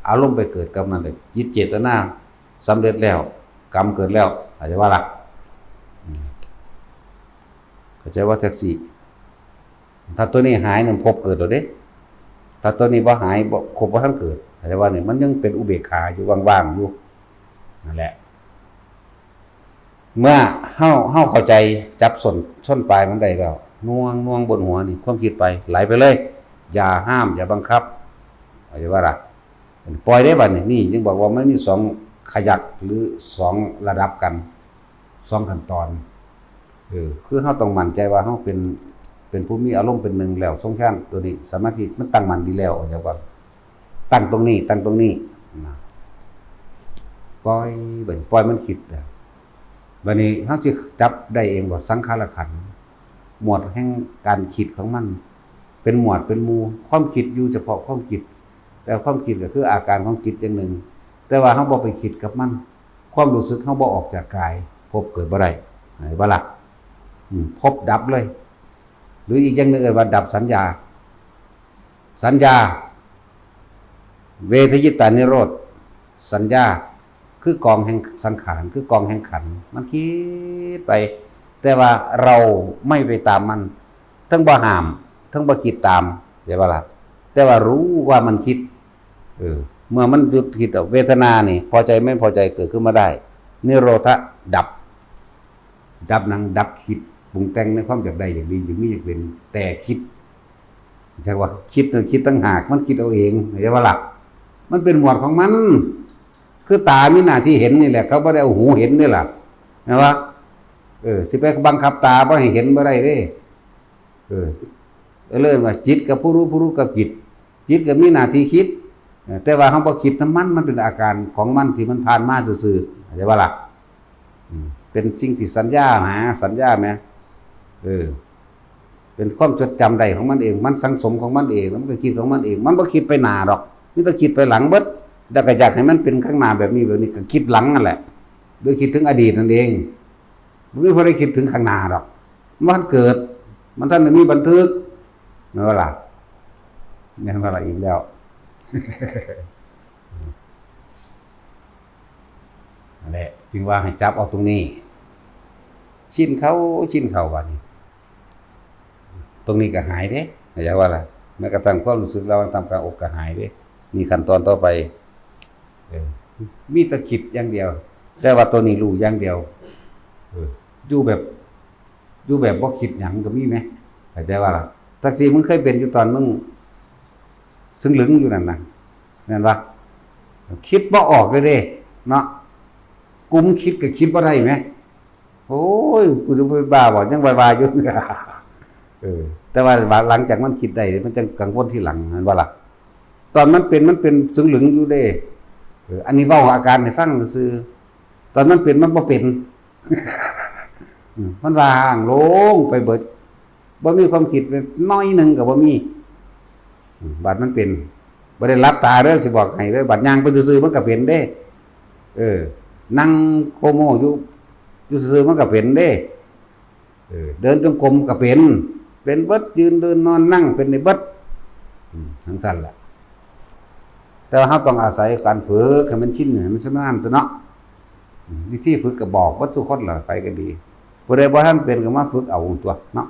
อารมณ์ไปเกิดกับมันเลย จิตเจตนาสำเร็จแล้ว กรรมเกิดแล้ว เข้าใจบ่ล่ะ อืม เข้าใจบ่ แท็กซี่ ถ้าตัวนี้หาย นั่นภพเกิดแล้วเด้ ถ้าตัวนี้บ่หาย บ่ ภพบ่ทันเกิด เข้าใจบ่นี่ มันยังเป็นอุเบกขาอยู่ ว่างๆ อยู่ นั่นแหละ เมื่อเฮา เฮาเข้าใจ จับส้น ส้นปลายมันได้แล้ว น่วง น่วงบนหัวนี่ ความคิดไป ไหลไปเลย อย่าห้าม อย่าบังคับ เข้าใจบ่ล่ะ ปล่อยได้บัดนี้ นี่จึงบอกว่ามันมีสองขยักหรือสองระดับกัน สองขั้นตอน เออ คือเฮาต้องมั่นใจว่าเฮาเป็น เป็นผู้มีอารมณ์เป็นหนึ่งแล้ว ทรงฌานตัวนี้ สมาธิมันตั้งมั่นดีแล้ว เข้าใจบ่ ตั้งตรงนี้ ตั้งตรงนี้ นะ ปล่อย บัดนี้ปล่อยมันคิด บัดนี้เฮาสิจับได้เองว่าสังขารขันธ์ หมวดแห่งการคิดของมัน เป็นหมวดเป็นหมู่ ความคิดอยู่เฉพาะความคิด แต่ความคิดก็คืออาการของจิตอย่างหนึ่ง แต่ว่าเฮาบ่ไปคิดกับมัน ความรู้สึกเฮาบ่ออกจากกาย ภพเกิดบ่ได้ เห็นบ่ล่ะ? อืม ภพดับเลย หรืออีกอย่างหนึ่งเอิ้นว่าดับสัญญา สัญญา เวทยิตานิโรธ สัญญา คือกองแห่งสังขาร คือกองแห่งขันธ์ มันคิดไป แต่ว่าเราไม่ไปตามมัน ทั้งบ่ห้าม ทั้งบ่คิดตาม เห็นบ่ล่ะ? แต่ว่ารู้ว่ามันคิด เออ เมื่อมันหยุดคิดแล้ว เวทนานี่ พอใจไม่พอใจเกิดขึ้นมาได้ นิโรธะ ดับ ดับหยัง ดับคิด ปรุงแต่งในความอยากได้ อยากดี อยากมี อยากเป็น แต่คิด จักว่าคิดนั่นคิดต่างหาก มันคิดเอาเอง เห็นบ่ล่ะ? มันเป็นหมวดของมัน คือตามีหน้าที่เห็นนี่แหละ เขาบ่ได้เอาหูเห็นนี่ล่ะ เห็นบ่? เออ สิไปบังคับตาบ่ให้เห็นบ่ได้เด้ เออ เอิ้นว่าจิตกับผู้รู้ ผู้รู้กับจิต จิตก็มีหน้าที่คิด เออ แต่ว่าเฮาบ่คิดนำมัน มันเป็นอาการของมันที่มันผ่านมาซื่อๆ เข้าใจบ่ล่ะ? อืม เป็นสิ่งที่สัญญาหา สัญญาแหม เออ เป็นความจดจำได้ของมันเอง มันสังสมของมันเอง แล้วมันก็คิดของมันเอง มันบ่คิดไปหน้าดอก มีแต่คิดไปหลังเบิด แล้วก็อยากให้มันเป็นข้างหน้าแบบนี้แบบนี้ ก็คิดหลังนั่นแหละ โดยคิดถึงอดีตนั่นเอง บ่มีผู้ใดคิดถึงข้างหน้าดอก มันเกิด มันทันได้มีบันทึก แม่นบ่ล่ะ? แม่นบ่ล่ะอีกแล้ว นั่นแหละ จึงว่าให้จับเอาตรงนี้ ชินเข้า ชินเข้าบัดนี้ ตรงนี้ก็หายเด้ เข้าใจบ่ล่ะ? แม้กระทั่งความรู้สึกระหว่างท่ามกลางอกก็หายเด้ นี่ขั้นตอนต่อไป เออ มีแต่คิดอย่างเดียว แต่ว่าตัวนี้รู้อย่างเดียว เออ อยู่แบบ อยู่แบบบ่คิดหยังก็มีแหม เข้าใจบ่ล่ะ? จั่งซี้มึงเคยเป็นอยู่ตอนมึงซึ่งลึงอยู่นั่นน่ะ แม่นบ่? คิดบ่ออกเลยเด้ เนาะ กุมคิดก็คิดบ่ได้แหม โอ้ย กูจะไปบ้าบ่ ยังว่าๆอยู่ เออ แต่ว่าหลังจากมันคิดได้ มันจั่งกังวลทีหลัง แม่นบ่ล่ะ? ตอนมันเป็น มันเป็นซึ่งลึงอยู่เด้ เออ อันนี้เว้าอาการให้ฟังซื่อ ตอนมันเป็น มันบ่เป็น อืม มันว่างโล่งไปเบิด บ่มีความคิดเลย น้อยหนึ่งก็บ่มี อืม บัดมันเป็น บ่ได้หลับตาเด้อ สิบอกให้เด้อ บัดย่างไปซื่อๆ มันก็เป็นเด้ เออ นั่งโคโมอยู่ อยู่ซื่อๆ มันก็เป็นเด้ เออ เดินจงกรมก็เป็น เป็นเบิด ยืนเดินนอนนั่งเป็นได้เบิด อืม จั่งซั้นแหละ แต่ว่าเราต้องอาศัยการฝึกให้มันชิน ให้มันชำนาญตั๊วเนาะ อืม วิธีฝึกก็บอกเบิดทุกคนล่ะ ไผก็ดี ผู้ใดบ่ทันเป็นก็มาฝึกเอาตั๊วเนาะ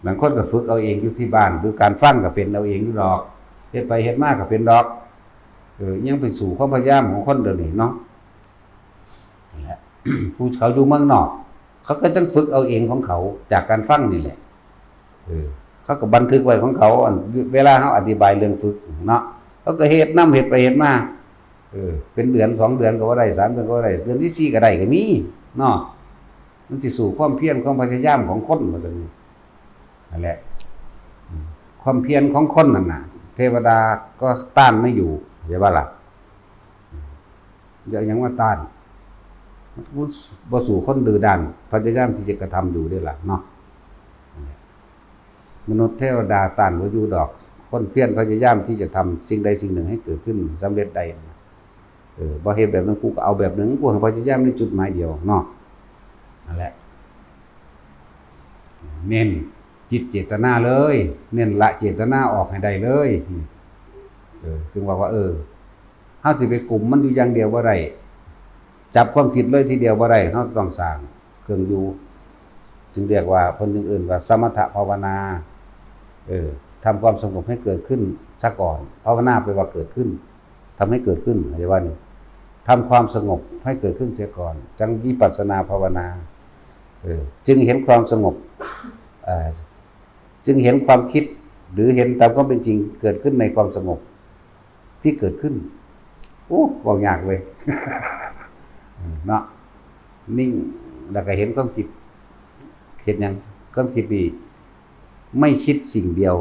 บางคนก็ฝึกเอาเองอยู่ที่บ้าน หรือการฟังก็เป็นเอาเองอยู่ดอก เฮ็ดไปเฮ็ดมาก็เป็นดอก เออ ยังไปสู้ความพยายามของคนเดี๋ยวนี้เนาะ นั่นแหละ ผู้เขาอยู่เมืองนอก เขาก็จั่งฝึกเอาเองของเขาจากการฟังนี่แหละ เออ เขาก็บันทึกไว้ของเขา อัน เวลาเราอธิบายเรื่องฝึกเนาะ เขาก็เฮ็ดนำ เฮ็ดไปเฮ็ดมา เออ เป็นเดือนสองเดือนก็ว่าได้ สามเดือนก็ว่าได้ เดือนที่สี่ก็ได้ก็มีเนาะ มันสิสู้ความเพียรความพยายามของคนว่าซั่น นั่นแหละ อืม ความเพียรของคนนั่นน่ะ เทวดาก็ต้านไม่อยู่ เข้าใจบ่ล่ะ? อืม จะเอาหยังมาต้าน บ่สู้คนดื้อด้าน พยายามที่จะกระทำอยู่เด้ล่ะเนาะ มนุษย์เทวดาต้านบ่อยู่ดอก คนเพียรพยายามที่จะทำสิ่งใดสิ่งหนึ่งให้เกิดขึ้นสำเร็จได้ เออ บ่เฮ็ดแบบนั้น กูก็เอาแบบนั้น กูให้พยายามในจุดหมายเดียวเนาะ นั่นแหละ เน้นจิตเจตนาเลย เน้นละเจตนาออกให้ได้เลย เออ จึงว่าว่า เออ เราสิไปกุมมันอยู่อย่างเดียวบ่ได้ จับความคิดเลยทีเดียวบ่ได้ เราต้องสร้างเครื่องอยู่ จึงเรียกว่า เพิ่นจึงเอิ้นว่าสมถภาวนา เออ ทำความสงบให้เกิดขึ้นซะก่อน ภาวนาแปลว่าเกิดขึ้น ทำให้เกิดขึ้น เข้าใจบ่นี่? ทำความสงบให้เกิดขึ้นเสียก่อน จั่งวิปัสสนาภาวนา เออ จึงเห็นความสงบ เอ่อ จึงเห็นความคิด หรือเห็นตามความเป็นจริงเกิดขึ้นในความสงบที่เกิดขึ้น โอ้ เว้ายากเว้ย เนาะ นิ่ง แล้วก็เห็นความคิด เห็นหยัง ความคิดนี่ไม่คิดสิ่งเดียว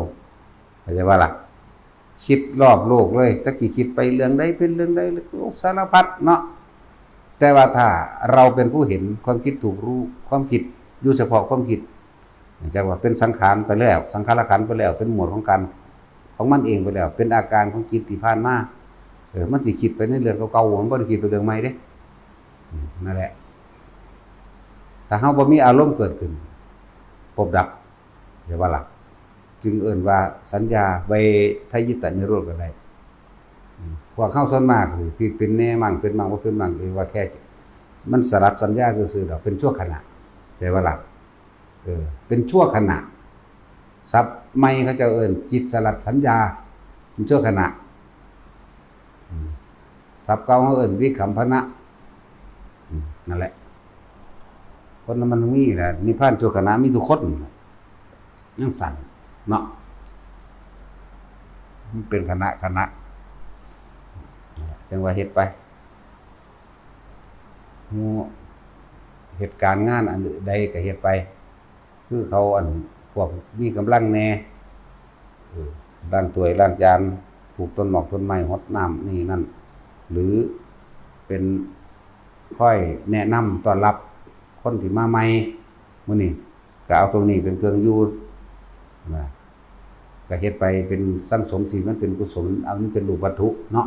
เข้าใจบ่ล่ะ? คิดรอบโลกเลย จักสิคิดไปเรื่องใดเป็นเรื่องใด โอ้ สารพัดเนาะ แต่ว่าถ้าเราเป็นผู้เห็นความคิดถูกรู้ ความคิดอยู่เฉพาะความคิด จักว่าเป็นสังขารไปแล้ว สังขารขันธ์ไปแล้ว เป็นหมวดของการ ของมันเองไปแล้ว เป็นอาการของจิตที่ผ่านมา เออ มันสิคิดไปในเรื่องเก่าๆ มันบ่ได้คิดไปเรื่องใหม่เด้ อืม นั่นแหละ ถ้าเฮาบ่มีอารมณ์เกิดขึ้น ภพดับ เห็นบ่ล่ะ จึงเอิ้นว่าสัญญาเวทยิตนิโรธก็ได้ อืม พวกเฮาส่วนมากสิผิดเป็นแน่มั่ง เป็นมั่งบ่เป็นมั่ง เอิ้นว่าแค่มันสลัดสัญญาซื่อๆ ดอก เป็นชั่วขณะ ใช่บ่ล่ะ เออ เป็นชั่วขณะ ศัพท์ใหม่เขาเจ้าเอิ้นจิตสลัดสัญญา เป็นชั่วขณะ อืม ศัพท์เก่าเขาเอิ้นวิคัมพนะ อืม นั่นแหละ คนมันมีแหละ นิพพานชั่วขณะมีทุกคน ยังสั่นเนาะ มันเป็นขณะขณะ จังว่าเฮ็ดไป หมู่เหตุการณ์งานอันใดก็เฮ็ดไป คือเขาอันพวกมีกำลังแน่ เออ ล้างถ้วยล้างจาน ปลูกต้นหมากต้นไม้ หดน้ำนี่นั่น หรือเป็นคอยแนะนำต้อนรับคนที่มาใหม่ มื้อนี้ก็เอาตรงนี้เป็นเครื่องอยู่นะ ก็เฮ็ดไปเป็นสังสมที่มันเป็นกุศล เอามันเป็นรูปวัตถุเนาะ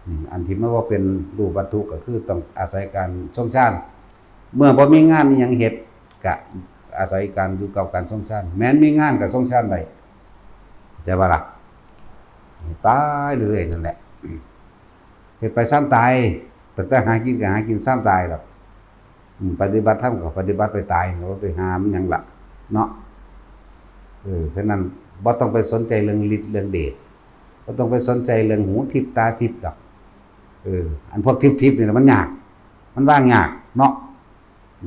อืม อันที่มันบ่เป็นรูปวัตถุก็คือต้องอาศัยการทรงฌาน เมื่อบ่มีงานอิหยังเฮ็ด ก็อาศัยการอยู่กับการทรงฌาน แม้นมีงานก็ทรงฌานได้ เข้าใจบ่ล่ะ ตายเรื่อยๆ นั่นแหละ เฮ็ดไปซ้ำตาย ตั้งแต่หากินก็หากินซ้ำตายดอก อืม ปฏิบัติธรรมก็ปฏิบัติไปตาย บ่ไปหามันหยังล่ะ เนาะ เออ ฉะนั้นบ่ต้องไปสนใจเรื่องฤทธิ์เรื่องเดช บ่ต้องไปสนใจเรื่องหูทิพย์ตาทิพย์ดอก เออ อันพวกทิพย์ๆ นี่แหละมันยาก มันวางยากเนาะ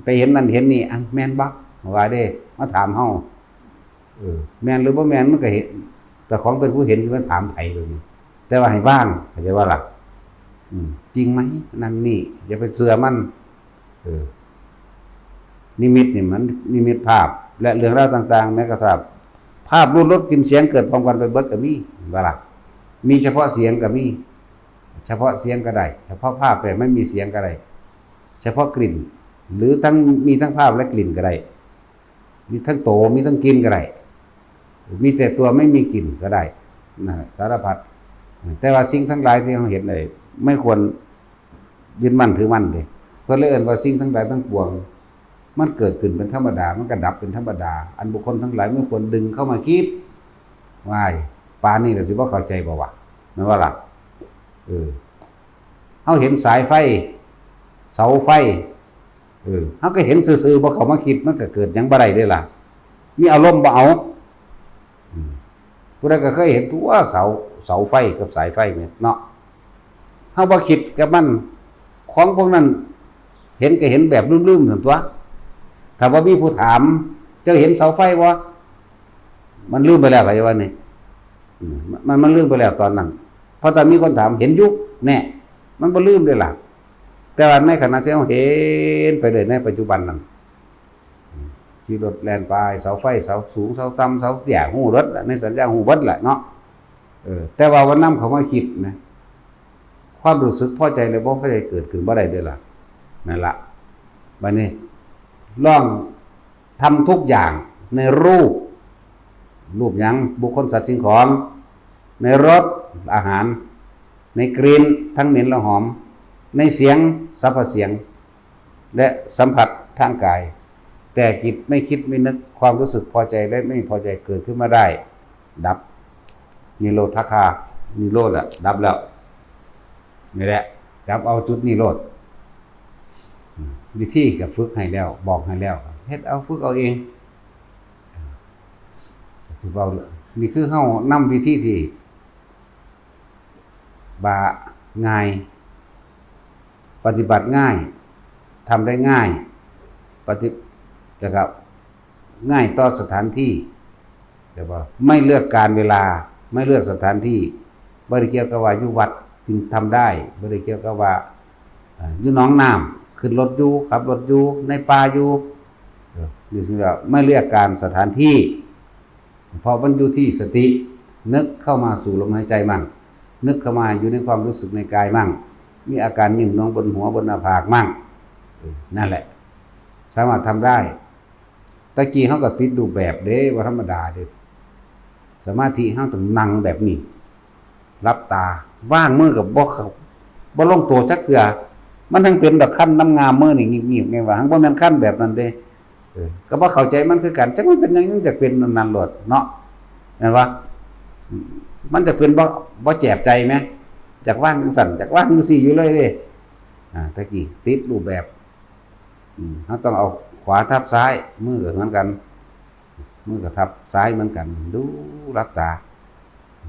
ไปเห็นนั่นเห็นนี่ อันแม่นบ่ ว่าเด้ มาถามเฮา เออ แม่นหรือบ่แม่นมันก็เห็น แต่ของเป็นผู้เห็นสิมาถามไผแบบนี้ แต่ว่าให้วาง เข้าใจบ่ล่ะ อืม จริงไหม นั่นนี่ อย่าไปเชื่อมัน เออ นิมิตนี่มัน นิมิตภาพ และเรื่องราวต่างๆ แม้กระทั่งภาพรูปรสกลิ่นเสียงเกิดพร้อมกันไปเบิดก็มี เห็นบ่ล่ะ มีเฉพาะเสียงก็มี เฉพาะเสียงก็ได้ เฉพาะภาพแบบไม่มีเสียงก็ได้ เฉพาะกลิ่น หรือทั้ง มีทั้งภาพและกลิ่นก็ได้ มีทั้งโต มีทั้งกลิ่นก็ได้ มีแต่ตัวไม่มีกลิ่นก็ได้ นั่นแหละ สารพัด แต่ว่าสิ่งทั้งหลายที่เราเห็นเลย ไม่ควรยึดมั่นถือมั่นเลย เพิ่นเลยเอิ้นว่าสิ่งทั้งหลายทั้งปวง มันเกิดขึ้นเป็นธรรมดา มันก็ดับเป็นธรรมดา อันบุคคลทั้งหลายไม่ควรดึงเข้ามาคิด ว้าย ปานนี้ล่ะสิบ่เข้าใจบ่วะ แม่นบ่ล่ะ เออ เฮาเห็นสายไฟ เสาไฟ เออ เฮาก็เห็นซื่อๆ บ่เข้ามาคิด มันก็เกิดหยังบ่ได้เด้ล่ะ มีอารมณ์บ่เอา อืม ผู้ใดก็เคยเห็นตัวเสา เสาไฟกับสายไฟเนี่ยเนาะ เฮาบ่คิดกับมัน ของพวกนั้น เห็นก็เห็นแบบลืมๆ ซั่นตั๊ว ถ้าบ่มีผู้ถาม "เจ้าเห็นเสาไฟบ่?" มันลืมไปแล้ว เข้าใจว่านี่ อืม มัน มันลืมไปแล้วตอนนั้น เพราะตอนมีคนถาม "เห็นอยู่" แน่ มันบ่ลืมเด้ล่ะ แต่ว่าในขณะที่เราเห็นไปเลยในปัจจุบันนั้น อืม ขี่รถแล่นไป เสาไฟ เสาสูง เสาต่ำ เสาเตี้ย ฮู้เบิดล่ะ ในสัญญาฮู้เบิดล่ะเนาะ เออ แต่ว่าว่านำเข้ามาคิดนะ ความรู้สึกพอใจและบ่พอใจเกิดขึ้นบ่ได้เด้อล่ะ นั่นล่ะ บัดนี้ ลองทำทุกอย่างในรูป รูปหยัง บุคคล สัตว์ สิ่งของ ในรส อาหาร ในกลิ่น ทั้งเหม็นและหอม ในเสียง สรรพเสียง และสัมผัสทางกาย แต่จิตไม่คิดไม่นึก ความรู้สึกพอใจและไม่พอใจเกิดขึ้นมาได้ ดับ นิโรธคา นิโรธอะ ดับแล้ว นี่แหละ จับเอาจุดนี้โลด อืม วิธีก็ฝึกให้แล้ว บอกให้แล้ว เฮ็ดเอา ฝึกเอาเอง สิเว้า นี่คือเฮานำวิธีที่ ว่าง่าย ปฏิบัติง่าย ทำได้ง่าย ปฏิ แล้วก็ง่ายต่อสถานที่ แต่ว่าไม่เลือกการเวลา ไม่เลือกสถานที่ บ่ได้เกี่ยวกับว่าอยู่วัดจึงทำได้ บ่ได้เกี่ยวกับว่า เอ่อ อยู่หนองน้ำ ขึ้นรถอยู่ ขับรถอยู่ ในป่าอยู่ เออ นี่คือว่าไม่เลือกการสถานที่ เพราะมันอยู่ที่สติ นึกเข้ามาสู่ลมหายใจมั่ง นึกเข้ามาอยู่ในความรู้สึกในกายมั่ง มีอาการนิ่มนวลบนหัวบนหน้าผากมั่ง เออ นั่นแหละ สามารถทำได้ ตะกี้เฮาก็ติดรูปแบบเด้ บ่ธรรมดาเด้ สมาธิเฮาต้องนั่งแบบนี้ หลับตา วางมือก็บ่เข้า บ่ลงตัวจักเทื่อ มันทั้งเป็นดอกคันน้ำงามมือนี่ หงิบๆ ไงวะ ทั้งบ่แม่นคันแบบนั้นเด้ เออ ก็บ่เข้าใจมันคือกัน จักมันเป็นหยัง มันจะเป็นอันนั้นโลดเนาะ แม่นบ่ มันจะเป็นบ่ บ่แจบใจไหม อยากวางจังซั่น อยากวางจังซี่อยู่เลยเด้ อ่า ตะกี้ติดรูปแบบ อืม เราต้องเอาขวาทับซ้าย มือก็เหมือนกัน มือก็ทับซ้ายเหมือนกัน ดู หลับตา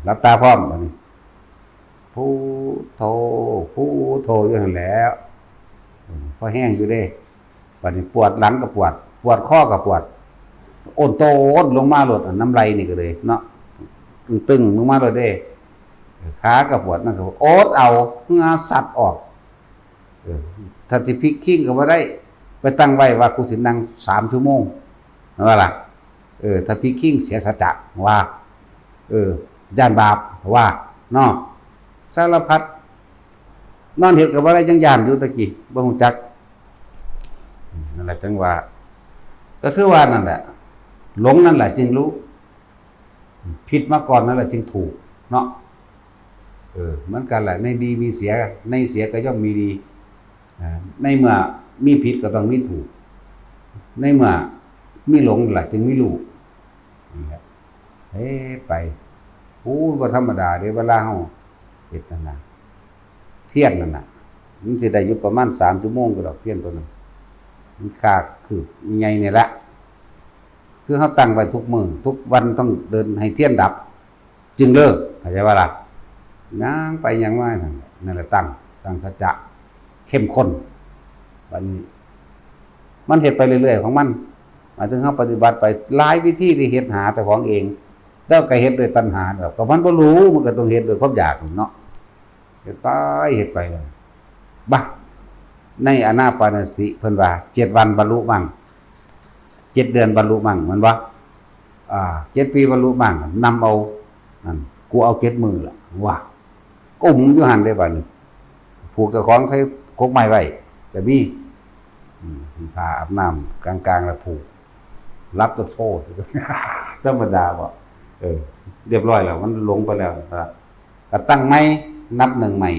หลับตาพร้อม บัดนี้ พุทโธ พุทโธ อยู่หั่นแหล้ว อืม พอแฮงอยู่เด้ บัดนี้ปวดหลังก็ปวด ปวดคอก็ปวด โอนโตนลงมาโลด น้ำไหลนี่ก็เลยเนาะ ตึงๆ ลงมาโลดเด้ ขาก็ปวด นั่นก็อดเอา เหงื่อซัดออก เออ ถ้าสิพลิกคิงก็บ่ได้ ไปตั้งไว้ว่ากูสินั่งสามชั่วโมง แม่นบ่ล่ะ เออ ถ้าพลิกคิงเสียสัจจะว่า เออ ย้านบาปว่า เนาะ สารพัด นอนเฮ็ดก็บ่ได้ ยังย้านอยู่ตะกี้ บ่ฮู้จัก นั่นแหละจังว่า ก็คือว่านั่นแหละ หลงนั่นแหละจึงรู้ ผิดมาก่อนนั่นแหละจึงถูก เนาะ เออ เหมือนกันแหละ ในดีมีเสีย ในเสียก็ย่อมมีดี อ่า ในเมื่อมีผิดก็ต้องมีถูก ในเมื่อมีหลงแหละจึงมีรู้ นี่แหละ เอ้ ไป โอ้ บ่ธรรมดาเด้ เวลาเฮาเฮ็ดนั่นน่ะ เทียนนั่นน่ะ มันสิได้อยู่ประมาณสามชั่วโมงก็ดอก เทียนตัวนั้น มันคาคืบใหญ่นี่ละ คือเฮาตั้งไว้ทุกมื้อ ทุกวันต้องเดินให้เทียนดับ จึงเลิก เข้าใจบ่ล่ะ ย่างไปย่างมานั่นแหละ นั่นแหละตั้ง ตั้งสัจจะเข้มข้น บัดนี้ มันเฮ็ดไปเรื่อยๆ ของมัน หมายถึงเฮาปฏิบัติไป หลายวิธีที่เฮ็ดหาเจ้าของเอง แล้วก็เฮ็ดด้วยตัณหา แล้วก็มันบ่รู้ มันก็ต้องเฮ็ดด้วยความอยากเนาะ เฮ็ดไป เฮ็ดไป บะ ในอานาปานสติเพิ่นว่า เจ็ดวันบรรลุมั่ง เจ็ดเดือนบรรลุมั่ง แม่นบ่ อ่า เจ็ดปีบรรลุมั่ง นำเอา นั่น กูเอาเจ็ดมื้อละ ว่า กุมอยู่หั่นเด้บัดนี้ ผูกเจ้าของใส่กกไม้ไว้ ก็มี อืม ผ้าอาบน้ำกลางๆ แล้วผูก หลับก็โซ่ ธรรมดาบ่ เออ เรียบร้อยแล้ว มันหลงไปแล้วนะ ก็ตั้งใหม่ นับหนึ่งใหม่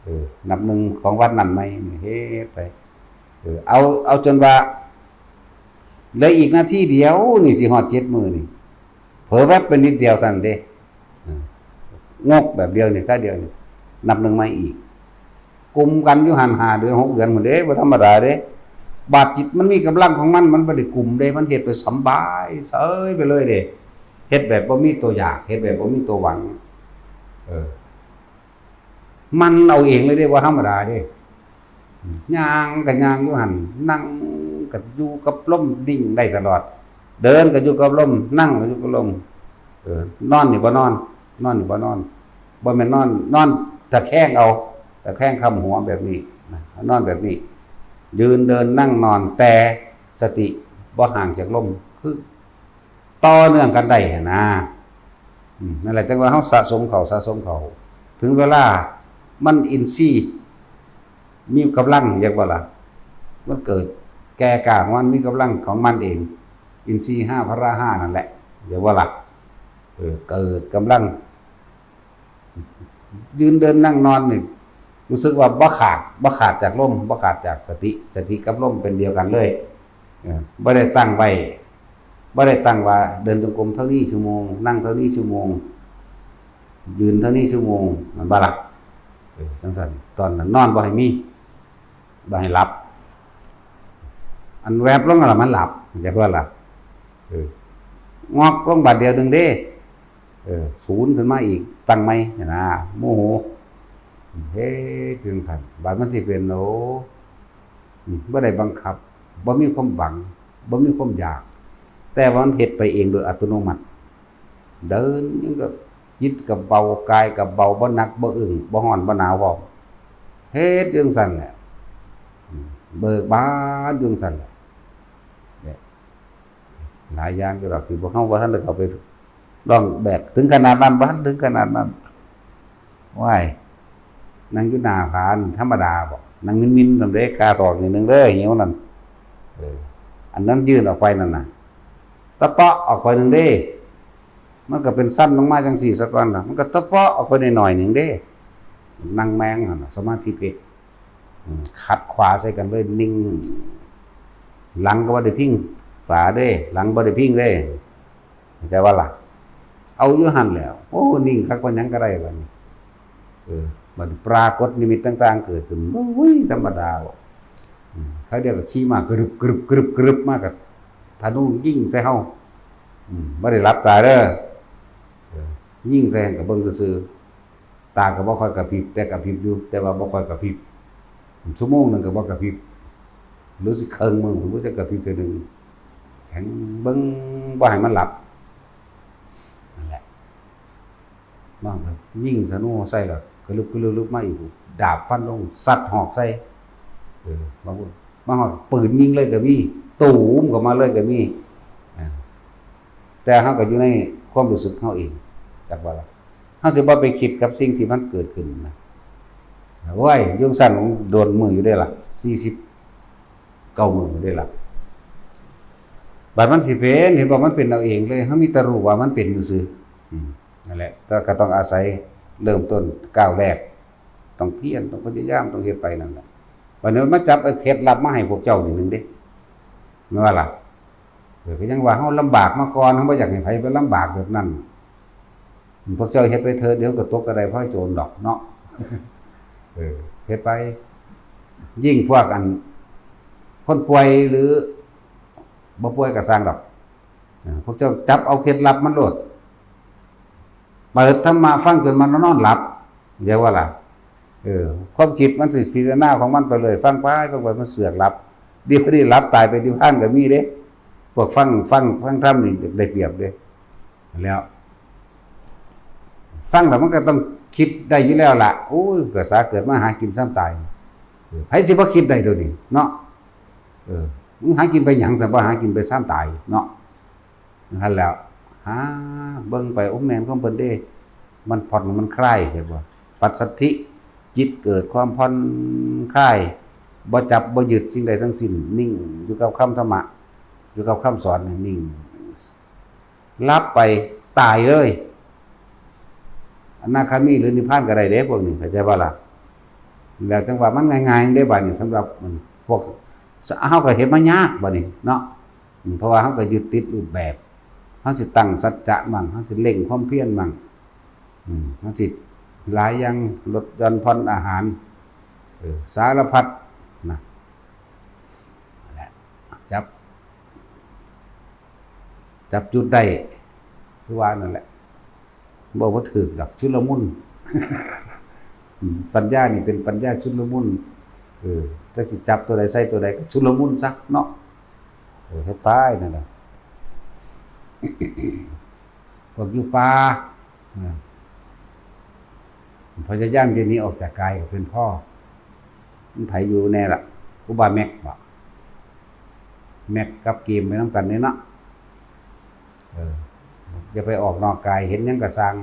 เออ นับหนึ่งของวันนั้นใหม่ นี่เฮ็ดไป เออ เอา เอาจนว่า เหลืออีกนาทีเดียว นี่สิฮอดเจ็ดมื้อนี่ เผลอแวบไปนิดเดียวเท่านั้นเด้ เออ งกแบบเดียวนี่ คาเดียวนี่ นับหนึ่งใหม่อีก กุมกันอยู่หั่น ห้าเดือน หกเดือนพู้นเด้ บ่ธรรมดาเด้ บาดจิตมันมีกำลังของมัน มันบ่ได้กุมเด้ มันเฮ็ดไปสำบายเฉยไปเลยเด้ เฮ็ดแบบบ่มีตัวอยาก เฮ็ดแบบบ่มีตัวหวัง เออ มันเอาเองเลยเด้ บ่ธรรมดาเด้ ย่างก็ย่างอยู่หั่น นั่งก็อยู่กับลม นิ่งได้ตลอด เดินก็อยู่กับลม นั่งก็อยู่กับลม เออ นอนนี่บ่นอน นอนนี่บ่นอน บ่แม่นนอน นอนตะแคงเอา ตะแคงค้ำหัวแบบนี้นะ นอนแบบนี้ ยืนเดินนั่งนอน แต่สติบ่ห่างจากลม คือต่อเนื่องกันได้หั้นนะ อืม นั่นแหละ จังว่าเฮาสะสมเข้า สะสมเข้า ถึงเวลามันอินทรีย์มีกำลัง เรียกว่าล่ะ มันเกิดแก่กล้าของมัน มีกำลังของมันเอง อินทรีย์ห้า พละห้านั่นแหละ เรียกว่าล่ะ เออ เกิดกำลัง ยืนเดินนั่งนอนนี่ รู้สึกว่าบ่ขาด บ่ขาดจากลม บ่ขาดจากสติ สติกับลมเป็นเดียวกันเลย เออ บ่ได้ตั้งไว้ บ่ได้ตั้งว่าเดินจงกรมเท่านี้ชั่วโมง นั่งเท่านี้ชั่วโมง ยืนเท่านี้ชั่วโมง มันบ่ล่ะ เออ จังซั่น ตอนนั้นนอนบ่ให้มี บ่ให้หลับ อันแวบลงแล้วมันหลับ จักว่าล่ะ เออ งอกลงบาดเดียวหนึ่งเด้ เออ ศูนย์ขึ้นมาอีก ตั้งใหม่หั้นนะ โมโห เฮ้ จังซั่น บาดมันสิเป็น โอ้ อืม บ่ได้บังคับ บ่มีความหวัง บ่มีความอยาก แต่ว่ามันเฮ็ดไปเองโดยอัตโนมัติ เดินยังก็จิตก็เบา กายก็เบา บ่หนัก บ่อึ้ง บ่ร้อน บ่หนาวพร้อม เฮ็ดจังซั่นแหละ อืม เบิกบานจังซั่นแหละ เนี่ย หลายอย่างอยู่ดอกที่พวกเฮาบ่ทันได้เข้าไปลองแบกถึงขนาดนั้น บ่ทันถึงขนาดนั้น ว้าย นั่งอยู่หน้าผานี่ธรรมดาบ่ นั่งมินๆ ซั่นเด้ คาศอกนิดนึงเด้อ หิวนั่น เออ อันนั้นยื่นออกไปนั่นน่ะ ตะเปาะออกไปหนึ่งเด้ มันก็เป็นสั้นลงมาจังซี่ซะก่อนล่ะ มันก็ตะเปาะออกไปหน่อยๆหนึ่งเด้ นั่งแมงหั่นน่ะ สมาธิเพชร อืม ขัดขวาใส่กันเลย นิ่ง หลังก็บ่ได้พิงฝาเด้ หลังบ่ได้พิงเด้ เข้าใจว่าล่ะ เอาอยู่หั่นแหล้ว โอ้ นิ่งคักปานหยังก็ได้บัดนี้ เออ บัดนี้ปรากฏนิมิตต่างๆเกิดขึ้น โอ้ย ธรรมดาบ่ อืม เขาเดียวก็ขี่มากรึบกรึบกรึบกรึบมากับธนูยิงใส่เฮา อืม บ่ได้หลับตาเด้อ เออ ยิงใส่หั่นก็เบิ่งซื่อๆ ตาก็บ่ค่อยกระพริบ แต่กระพริบอยู่ แต่ว่าบ่ค่อยกระพริบ ชั่วโมงหนึ่งก็บ่กระพริบ หรือสิครึ่งมื้อ ผมก็จะกระพริบเทื่อหนึ่ง แข็งเบิ่งบ่ให้มันหลับ นั่นแหละ มันก็ยิงธนูใส่แล้ว กระลึบกระลึบมาอีก ดาบฟันลง ซัดหอกใส่ เออ บางคนมาฮอดปืนยิงเลยก็มี ตูมเข้ามาเลยก็มี อ่า แต่เฮาก็อยู่ในความรู้สึกเฮาเอง จักว่าล่ะ เฮาสิบ่ไปคิดกับสิ่งที่มันเกิดขึ้นนะ โอ้ย อยู่ซั่นโดนมื้ออยู่เด้ล่ะ สี่สิบเก้ามื้ออยู่เด้ล่ะ บัดมันสิเป็น เห็นบ่ มันเป็นเอาเองเลย เฮามีแต่รู้ว่ามันเป็นซื่อๆ อืม นั่นแหละ แต่ก็ต้องอาศัยเริ่มต้นก้าวแรก ต้องเพียร ต้องพยายาม ต้องเฮ็ดไปนั่นแหละ บัดนี้มันมาจับเอาเคล็ดลับมาให้พวกเจ้านี่หนึ่งเด้ แม่นว่าล่ะ เออ ก็ยังว่าเฮาลำบากมาก่อน เฮาบ่อยากให้ไผไปลำบากแบบนั้น พวกเจ้าเฮ็ดไปเถิด เดี๋ยวก็ตกกระไดพลอยโจรดอกเนาะ เออ เฮ็ดไป ยิ่งพวกอัน คนป่วยหรือบ่ป่วยก็ซ่างดอก อ่า พวกเจ้าจับเอาเคล็ดลับมันโลด เปิดธรรมะฟังจนมันนอนหลับ เรียกว่าล่ะ เออ ความคิดมันสิพิจารณาของมันไปเลย ฟังไป ฟังไป มันเสือกหลับ เดี๋ยวพอดีหลับตายไปนิพพานก็มีเด้ พวกฟัง ฟัง ฟังธรรมนี่ได้เปรียบเด้ แล้ว ฟังแล้วมันก็ต้องคิดได้อยู่แล้วล่ะ โอ้ย ภาษาเกิดมาหากินซ้ำตาย เออ ไผสิบ่คิดได้ตัวนี้เนาะ เออ มึงหากินไปหยัง ซั่นบ่ หากินไปซ้ำตายเนาะ นั่นแหล้ว หาเบิ่งไป โอ้ แม่นของเพิ่นเด้ มันผ่อนมันคลาย เห็นบ่ ปัสสัทธิ จิตเกิดความผ่อนคลาย บ่จับบ่ยึดสิ่งใดทั้งสิ้น นิ่งอยู่กับคำธรรมะ อยู่กับคำสอนนี่นิ่ง หลับไปตายเลย อนาคามีหรือนิพพานก็ได้เด้พวกนี้ เข้าใจบ่ล่ะ แล้วจังว่ามันง่ายๆเด้บัดนี้ สำหรับมัน พวก เฮาก็เฮ็ดมายากบัดนี้เนาะ อืม เพราะว่าเฮาก็ยึดติดรูปแบบ เฮาสิตั้งสัจจะมั่ง เฮาสิเร่งความเพียรมั่ง อืม เฮาสิหลายอย่าง ลดหย่อนผ่อนอาหาร เออ สารพัดนะ นั่นแหละ จับ จับจุดได้ คือว่านั่นแหละ บอกว่าถืกดอก ชุลมุน อืม ปัญญานี่เป็นปัญญาชุลมุน เออ จักสิจับตัวใดใส่ตัวใดก็ชุลมุนซะเนาะ เออ เฮ็ดไปนั่นแหละ พวกอยู่ป่า อ่า พยายามจะหนีออกจากกายก็เป็นพ่อ มันไผอยู่แน่ล่ะ ครูบาแม็กบ่ แม็กกับเกมไปนำกันนี่เนาะ เออ อย่าไปออกนอกกาย เห็นหยังก็ซ่าง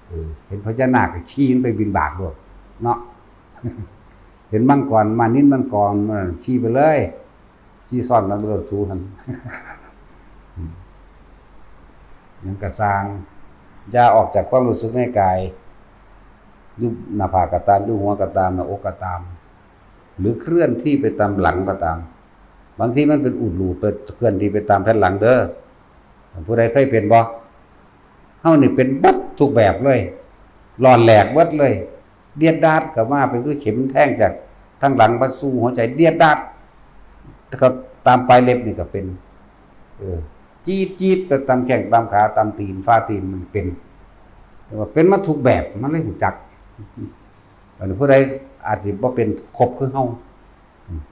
เออ เห็นพญานาคก็ขี่มันไปบิณฑบาตโลดเนาะ เห็นมังกร มานินมังกร มันขี่ไปเลย ขี่ซ้อนกันไปโลดสูหั่น หยังก็ซ่าง อย่าออกจากความรู้สึกในกาย อยู่หน้าผากก็ตาม อยู่หัวก็ตาม หน้าอกก็ตาม หรือเคลื่อนที่ไปตามหลังก็ตาม บางทีมันเป็นอุดรูไปเคลื่อนที่ไปตามแผ่นหลังเด้อ ผู้ใดเคยเป็นบ่ เฮานี่เป็นเบิดทุกแบบเลย หลอนแหลกเบิดเลย เดียดดาดก็มาเป็นคือเข็มแทงจากทางหลังมาสู่หัวใจ เดียดดาด ก็ตามปลายเล็บนี่ก็เป็น เออ จี๊ดจี๊ดไปตามแข้งตามขาตามตีน ฝ่าตีนมันเป็น แต่ว่าเป็นมาทุกแบบ มันเลยรู้จัก อันนี้ผู้ใดอาจสิบ่เป็นครบคือเฮา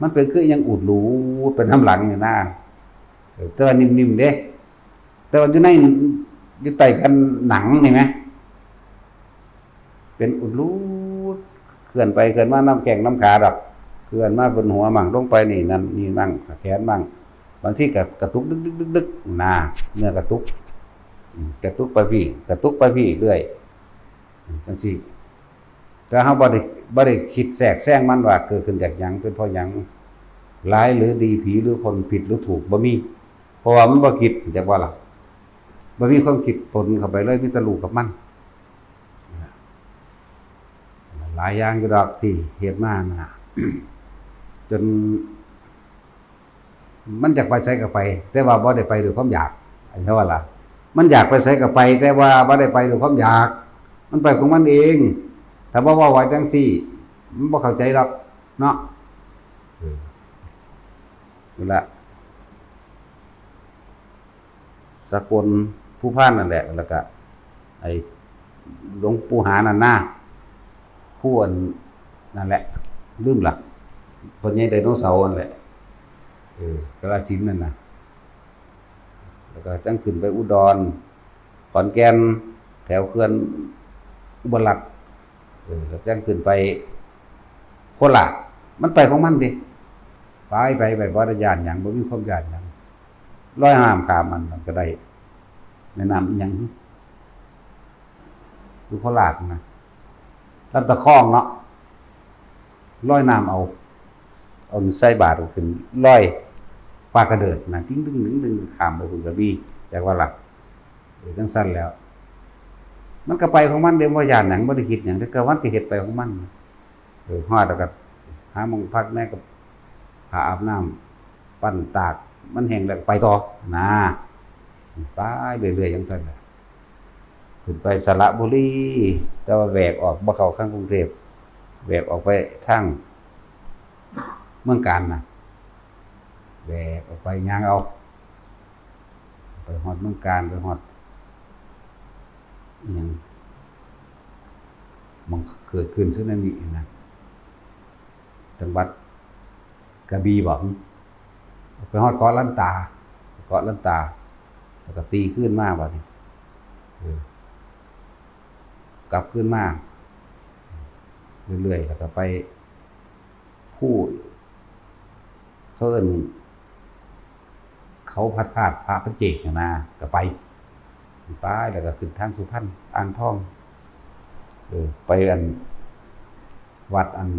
มันเป็นคือหยังอุดรูไปนำหลังนี่นะ เออ แต่ว่านิ่มๆเด้ แต่ว่าอยู่ใน อยู่ใต้แผ่นหนังนี่แหม เป็นอุดรู เคลื่อนไปเคลื่อนมานำแข้งนำขาดอก เคลื่อนมาบนหัวมั่ง ลงไปนี่นั่นนี่มั่ง แขนมั่ง บางทีก็กระตุกดึกๆๆๆ นะ เนื้อกระตุก อืม กระตุกไปพี้ กระตุกไปพี้เรื่อย อืม จังซี่ แต่เฮาบ่ได้ บ่ได้คิดแทรกแซงมันว่าเกิดขึ้นจากหยัง เป็นเพราะหยัง ร้ายหรือดี ผีหรือคน ผิดหรือถูก บ่มี เพราะว่ามันบ่คิด จักว่าล่ะ บ่มีความคิดปนเข้าไปเลย มีแต่รู้กับมัน หลายอย่างอยู่ดอกที่เฮ็ดมานะ จน มันอยากไปไสก็ไป แต่ว่าบ่ได้ไปด้วยความอยาก อันนี้ว่าล่ะ มันอยากไปไสก็ไป แต่ว่าบ่ได้ไปด้วยความอยาก มันไปของมันเอง ถ้าบ่เว้าว่าจังซี่ มันบ่เข้าใจดอกเนาะ เออ นั่นละ สกลภูพานนั่นแหละ แล้วก็ ไอ้หลวงปู่หานั่นนะ ผู้อันนั่นแหละ ลืมละ พ่อใหญ่ไดโนเสาร์นั่นแหละ เออ กาฬสินธุ์นั่นนะ แล้วก็จั่งขึ้นไปอุดร ขอนแก่น แถวเขื่อนอุบลรัตน์ เออ แล้วจั่งขึ้นไปโคราช มันไปของมันเด้ ไป ไป ไป บ่ได้ย้านหยัง บ่มีความย้านหยัง ลอยน้ำข้ามมัน มันก็ได้ แม่น้ำอิหยัง อยู่โคราชนะ ลำตะคองเนาะ ลอยน้ำเอา เอาใส่บาตรขึ้น ลอยปลากระเดิดนะ ติ๊งดึง ติ๊งดึง ข้ามไปพุ้นก็มี อยากว่าล่ะ เออ จั่งซั่นแล้ว มันก็ไปของมันเด้ บ่ย้านหยัง บ่ได้คิดหยัง แต่ก็มันก็เฮ็ดไปของมัน เออ ฮอดแล้วก็หาหม่องพักแหน่ ก็ผ้าอาบน้ำ ปั้นตาก มันแห้งแล้วก็ไปต่อ นะ ไปเรื่อยๆ จั่งซั่นแหละ ขึ้นไปสระบุรี แต่ว่าแหวกออก บ่เข้าข้างกรุงเทพฯ แหวกออกไปทางเมืองกาญจน์นะ แหวกออกไปย่างเอา ไปฮอดเมืองกาญจน์ ไปฮอดอิหยัง หม่องเกิดขึ้นสึนามินะ จังหวัดกระบี่บ่ ไปฮอดเกาะลันตา เกาะลันตา แล้วก็ตีคืนมาบัดนี้ เออ กลับคืนมา เรื่อยๆ แล้วก็ไปภู เขาเอิ้น เขาพระธาตุพระปัจเจกน่ะนะ ก็ไป ไปแล้วก็ขึ้นทางสุพรรณ อ่างทอง เออ ไปอัน วัดอัน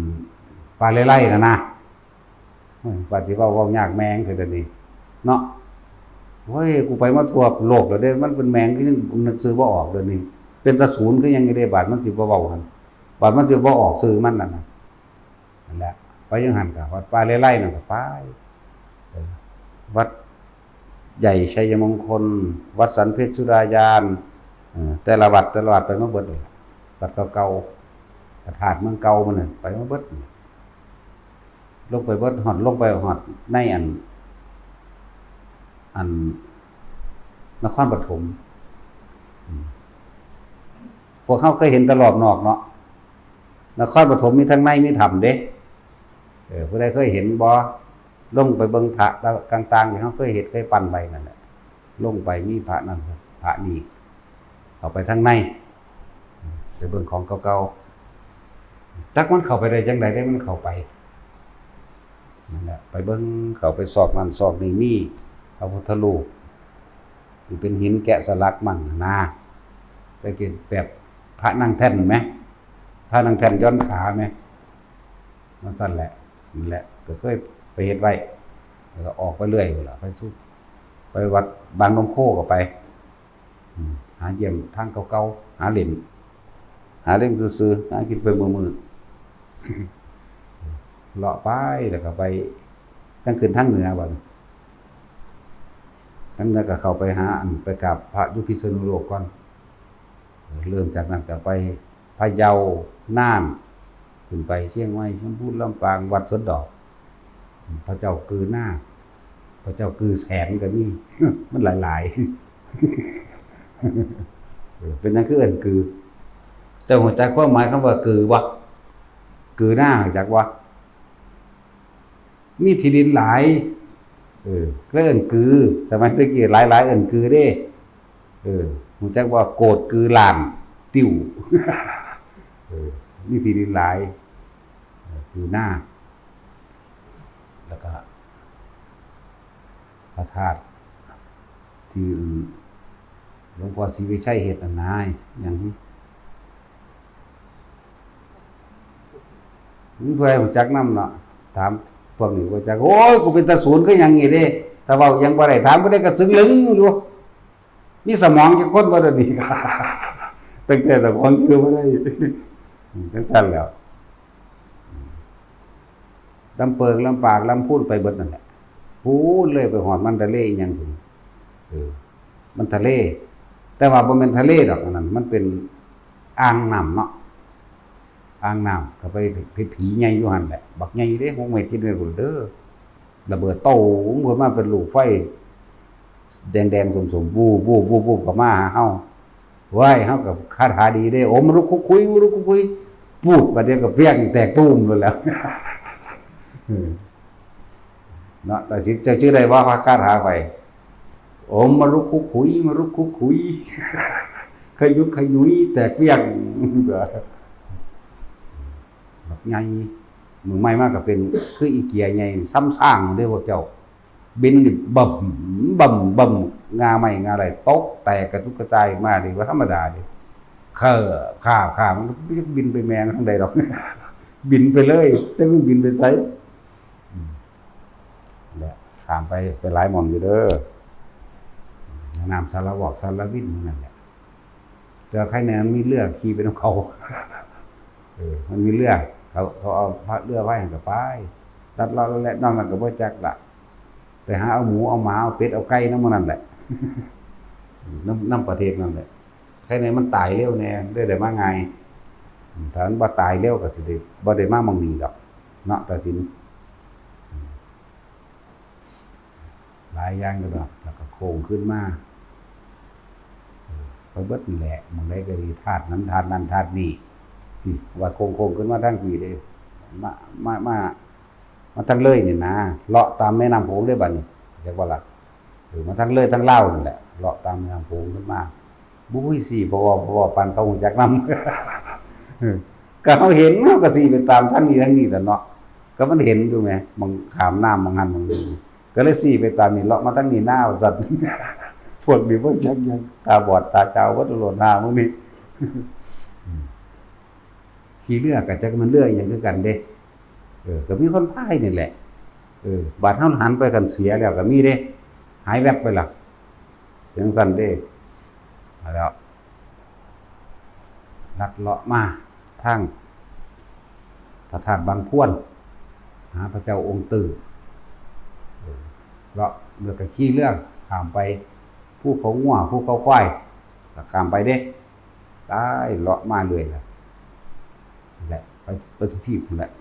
ป่าเลไลน่ะนะ เฮ้ย ว่าสิเว้า เว้ายากแม่งเถอะเดี๋ยวนี้ เนาะ เฮ้ย กูไปมาทั่วโลกแล้วเด้ มันเป็นแม่งคือยังนึกชื่อบ่ออกเดี๋ยวนี้ เป็นตาศูนย์คือยังไงเด้ บาดมันสิบ่เว้าหั่น บาดมันสิบ่ออกชื่อมันนั่นน่ะ นั่นแหละ ไปยังหั่นก็วัดป่าเลไลนั่นก็ไป เออ วัดใหญ่ชัยมงคล วัดสันเพชรสุดาญาณ เออ แต่ละวัด แต่ละวัดไปมาเบิดเลย วัดเก่าๆ พระธาตุเมืองเก่ามันน่ะ ไปมาเบิด ลงไปเบิด ฮอด ลงไปฮอดในอัน อัน นครปฐม อืม พวกเฮาเคยเห็นแต่รอบนอกเนาะ นครปฐมมีทั้งในมีถ้ำเด้ เออ ผู้ใดเคยเห็นบ่ ลงไปเบิ่งพระต่างๆ ที่เฮาเคยเฮ็ดเคยปั้นไว้นั่นแหละ ลงไปมีพระนั่นพระนี่ เข้าไปทางใน ไปเบิ่งของเก่าๆ จักมันเข้าไปได้จังใดเด้ มันเข้าไป นั่นแหละ ไปเบิ่ง เข้าไปซอกนั่นซอกนี่ มีพระพุทธรูป ที่เป็นหินแกะสลักมั่งนะ แต่เก็นแบบพระนั่งแท่นไหม พระนั่งแท่นย้อนขาไหม นั่นสั่นแหละ นั่นแหละ ก็เคยไปเฮ็ดไว้ แล้วก็ออกไปเรื่อยเลยล่ะ ไปสุด ไปวัดบ้านหนองโคก็ไป อืม หาเยี่ยมทางเก่าๆ หาเล่น หาเล่นซื่อๆ หากินไปมื้อๆ เลาะไป แล้วก็ไป จั่งขึ้นทางเหนือบัดนี้ ทางเหนือก็เข้าไปหาอัน ไปกราบพระอยู่พิษณุโลกก่อน เริ่มจากนั้นก็ไปพะเยา น่าน ขึ้นไปเชียงใหม่ ชัยภูมิ ลำปาง วัดสวนดอก พระเจ้ากือหน้า พระเจ้ากือแสนก็มี มันหลายๆ เออ เป็นหยังคือเอิ้นกือ เจ้าฮู้จักความหมายคำว่ากือบ่ กือหน้ารู้จักบ่ มีที่ดินหลาย เออ เลยเอิ้นกือ สมัยตะกี้หลายๆ เอิ้นกือเด้ เออ ฮู้จักว่าโกดกือล้าน ติ้ว เออ มีที่ดินหลาย เออ กือหน้า แล้วก็ พระธาตุที่หลวงพ่อศรีวิชัยเฮ็ดนั่นนะ หยัง มีผู้ใดรู้จักนำเนาะ ถามพวกนี้บ่จัก โอ้ย กูเป็นตาศูนย์คือหยังนี่เด้ ถ้าเว้าหยังบ่ได้ ถามผู้ใดก็ซึ่งลึงอยู่ มีสมองจักคนบ่เดี๋ยวนี้ ตั้งแต่สมองคือบ่ได้ อืม จังซั่นแหล้ว ลำเปิง ลำปาง ลำพูน ไปเบิดนั่นแหละ พูนเลยไปฮอดมันทะเลอิหยังพู้น เออ มันทะเล แต่ว่าบ่แม่นทะเลดอก อันนั้นมันเป็นอ่างน้ำเนาะ อ่างน้ำ ก็ไป ไปผีใหญ่อยู่หั่นแหละ บักใหญ่เด้ หกเมตร เจ็ดเมตรพู้นเด้อ ระเบิดโต้มขึ้นมาเป็นลูกไฟ แดงๆ ส้มๆ วูบๆ เข้ามาหาเฮา ว้าย เฮาก็คาถาดีเด้ โอมมะรุกคุกคุย มะรุกคุกคุย ปูด บาดเดียวก็เปรี้ยงแตกตูมโลดแหล้ว เออ เนาะ ตาสิน เจ้าชื่อใดวะ คาถาไผ โอมมะรุกคุกคุย มะรุกคุกคุย ขยุกขยุยแตกเปรี้ยง บักใหญ่ มือใหม่มาก็เป็นคืออีเกียใหญ่ ซ้ำซ้างเด้อพวกเจ้า บินนี่บึ้มบึ้มบึ้ม งาไม้งาอะไรตกแตกกระจุกกระจายมาเด้ บ่ธรรมดาเด้ เค้อ ข้า ข้า มันบินไปแม่งทางใดดอก บินไปเลย จักมันบินไปไส อืม และข้ามไป ไปหลายหม่องอยู่เด้อ น้ำสารวอกสารวินนั่นแหละ แต่ใครแหน่มันมีเรือขี่ไปนำเขา เออ มันมีเรือ เขา เขาเอาพระเรือไว้ให้ก็ไป ลัดเลาะลัดแลดนอกนั้นก็บ่จักละ ไปหาเอาหมูเอาหมาเอาเป็ดเอาไก่นำหมู่นั่นแหละ นำ นำประเทศนั่นแหละ ใครแหน่มันตายเร็วแหน่ ได้ ได้มาง่าย ถ้ามันบ่ตายเร็วก็สิได้ บ่ได้มาหม่องนี้ดอก เนาะ ตาสิน หลายอย่างอยู่ดอก แล้วก็โค้งขึ้นมา เออ ไปเบิดนั่นแหละ หม่องใดก็ดี ธาตุนั้นธาตุนั้นธาตุนี้ อืม ว่าโค้งๆ ขึ้นมาทางพี้เด้ มา มา มา มาทางเลยนี่นะ เลาะตามแม่น้ำโขงเด้บัดนี้ จักว่าล่ะ เออ มาทางเลยทางลาวนั่นแหละ เลาะตามแม่น้ำโขงขึ้นมา บุ้ย ซี้ พอเว้า พอเว้า ปานเขาฮู้จักนำ เออ ก็เฮาเห็น เฮาก็ซี้ไปตามทางนี้ทางนี้แหละเนาะ ก็มันเห็นอยู่แหม บางข้ามน้ำ บางหั้นบางนี่ ก็เลยซี้ไปตามนี่ เลาะมาทางนี้นา ว่าซั่น พวกนี้บ่จักหยัง ตาบอดตาจาวเบิดโลด หาหมู่นี้ ขี่เรือก็จักมันเรืออิหยังคือกันเด้ เออ ก็มีคนพายนี่แหละ เออ บาดเฮาหันไปคันเสียแล้วก็มีเด้ หายแวบไปละ จั่งซั้นเด้ เอาแล้ว ลัดเลาะมาทางพระธาตุบางพวน หาพระเจ้าองค์ตื้อ เออ เลาะ แล้วก็ขี่เรือข้ามไป ภูเขางัว ภูเขาควาย ก็ข้ามไปเด้ ตายเลาะมาเรื่อยล่ะ นั่นแหละ ไป ไปทุกที่พู้นแหละ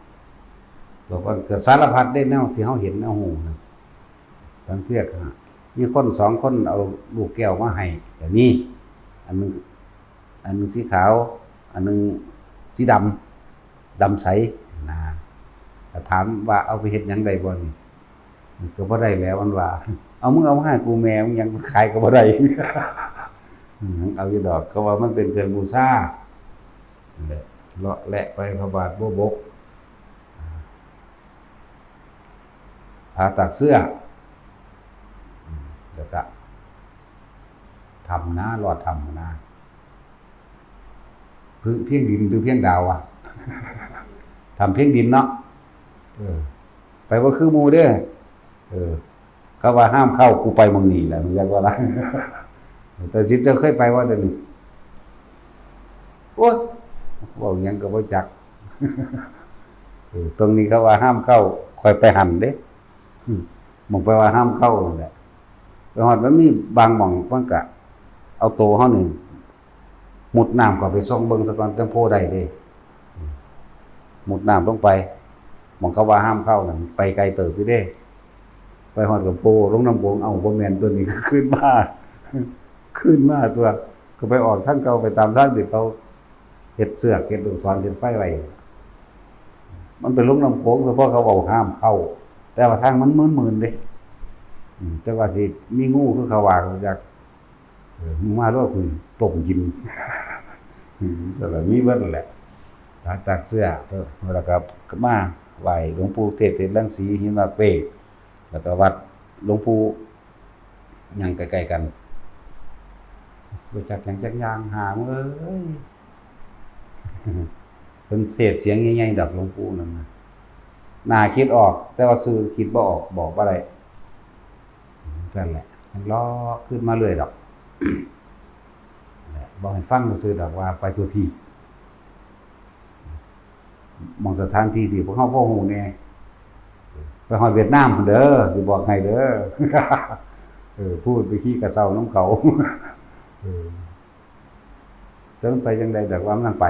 บอกว่าก็สารพัดเด้ แนวที่เฮาเห็นแนวฮู้นะ บางเทื่อก็มีคนสองคนเอาลูกแก้วมาให้ ก็มี อันหนึ่ง อันหนึ่งสีขาว อันหนึ่งสีดำ ดำใสนะ ก็ถามว่าเอาไปเฮ็ดหยังได้บ่นี่ ก็บ่ได้แล้วมันว่า เอามึงเอามาให้กูแม่ มึงยังขายก็บ่ได้ อืม เอาอยู่ดอก เขาว่ามันเป็นเครื่องบูชา นั่นแหละ เลาะแลไปพระบาทบ่บก ผาตากเสื้อ อืม แล้วก็ถ้ำนะ ลอดถ้ำนะ เพิ่ง เพียงดินหรือเพียงดาวอะ ถ้ำเพียงดินเนาะ เออ ไปบ่คือหมู่เด้อ เออ เขาว่าห้ามเข้า กูไปหม่องนี้แหละ มึงจักว่าล่ะ ตาสิน เจ้าเคยไปบ่เดี๋ยวนี้ โอ๊ย เว้าหยังก็บ่จัก เออ ตรงนี้เขาว่าห้ามเข้า ข้อยไปหั่นเด้ อืม หม่องไปว่าห้ามเข้านั่นแหละ ไปฮอดมันมีบางหม่องมันก็เอาโตเฮานี่ มุดน้ำเข้าไปส่องเบิ่งซะก่อน จั่งโผล่ได้เด้ มุดน้ำลงไป หม่องเขาว่าห้ามเข้านั่น ไปไกลเติบอยู่เด้ ไปฮอดก็โผล่ลงน้ำโขง เอ้า บ่แม่นตัวนี้ คืนมา คืนมาตัว ก็ไปออกทางเก่า ไปตามทางที่เขาเฮ็ดเสือก เฮ็ดลูกศร เฮ็ดไฟไว้ มันไปลงน้ำโขง เฉพาะเขาเอาห้ามเข้า แต่ว่าทางมันมืนๆเด้ อืม แต่ว่าสิมีงูคือเขาว่า ก็บ่จัก เออ มึงมาโลด กูสิต้มกิน อืม สำหรับมีเบิดนั่นแหละ หลังจากเสื้อ แล้วก็มาไหว้หลวงปู่เทพเทพรังสี หินหมากเปก แล้วก็วัดหลวงปู่หยังใกล้ๆกัน บ่จักหยังจักอย่าง หามึงเอ้ย เพิ่นเทศน์เสียงใหญ่ๆดอก หลวงปู่นั่นนะ น่าคิดออก แต่ว่าชื่อคิดบ่ออก บอกบ่ได้ นั่นแหละ ยังเลาะขึ้นมาเรื่อยดอก เว้าให้ฟังซื่อๆดอกว่าไปทั่วทีป หม่องสถานที่ที่พวกเฮาพอฮู้แหน่ ไปฮอดเวียดนามพู้นเด้อ สิบอกให้เด้อ เออ พูดไปขี่กระเซ้านำเขา เออ จักมันไปจั่งใด๋ แต่ว่ามันไป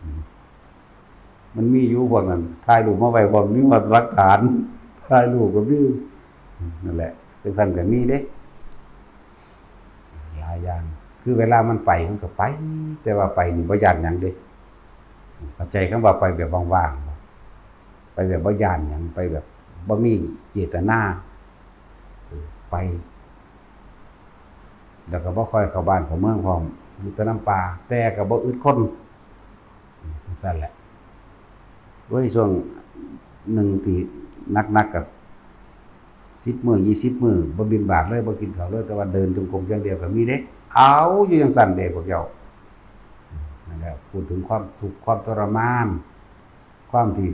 อืม มันมีอยู่พวกนั้น ถ่ายรูปมาไว้พร้อม มีฮอดหลักฐาน ถ่ายรูปก็มี นั่นแหละ จั่งซั้นก็มีเด้ หลายอย่าง คือเวลามันไปมันก็ไป แต่ว่าไปนี่บ่ย้านหยังเด้ เข้าใจคำว่าไปแบบว่างๆบ่ ไปแบบบ่ย้านหยัง ไปแบบบ่มีเจตนา เออ ไป แล้วก็บ่ค่อยเข้าบ้านเข้าเมืองพร้อม อยู่แต่นำป่า แต่ก็บ่อึดคน อืม จั่งซั้นแหละ โอ้ย ช่วงหนึ่งที่หนักๆก็สิบมื้อ ยี่สิบมื้อ บ่บิณฑบาตเลย บ่กินข้าวเลย แต่ว่าเดินจงกรมอย่างเดียวก็มีเด้ เอาอยู่จั่งซั้นเด้พวกเจ้า นั่นแหละ พูดถึงความทุกข์ความทรมาน ความที่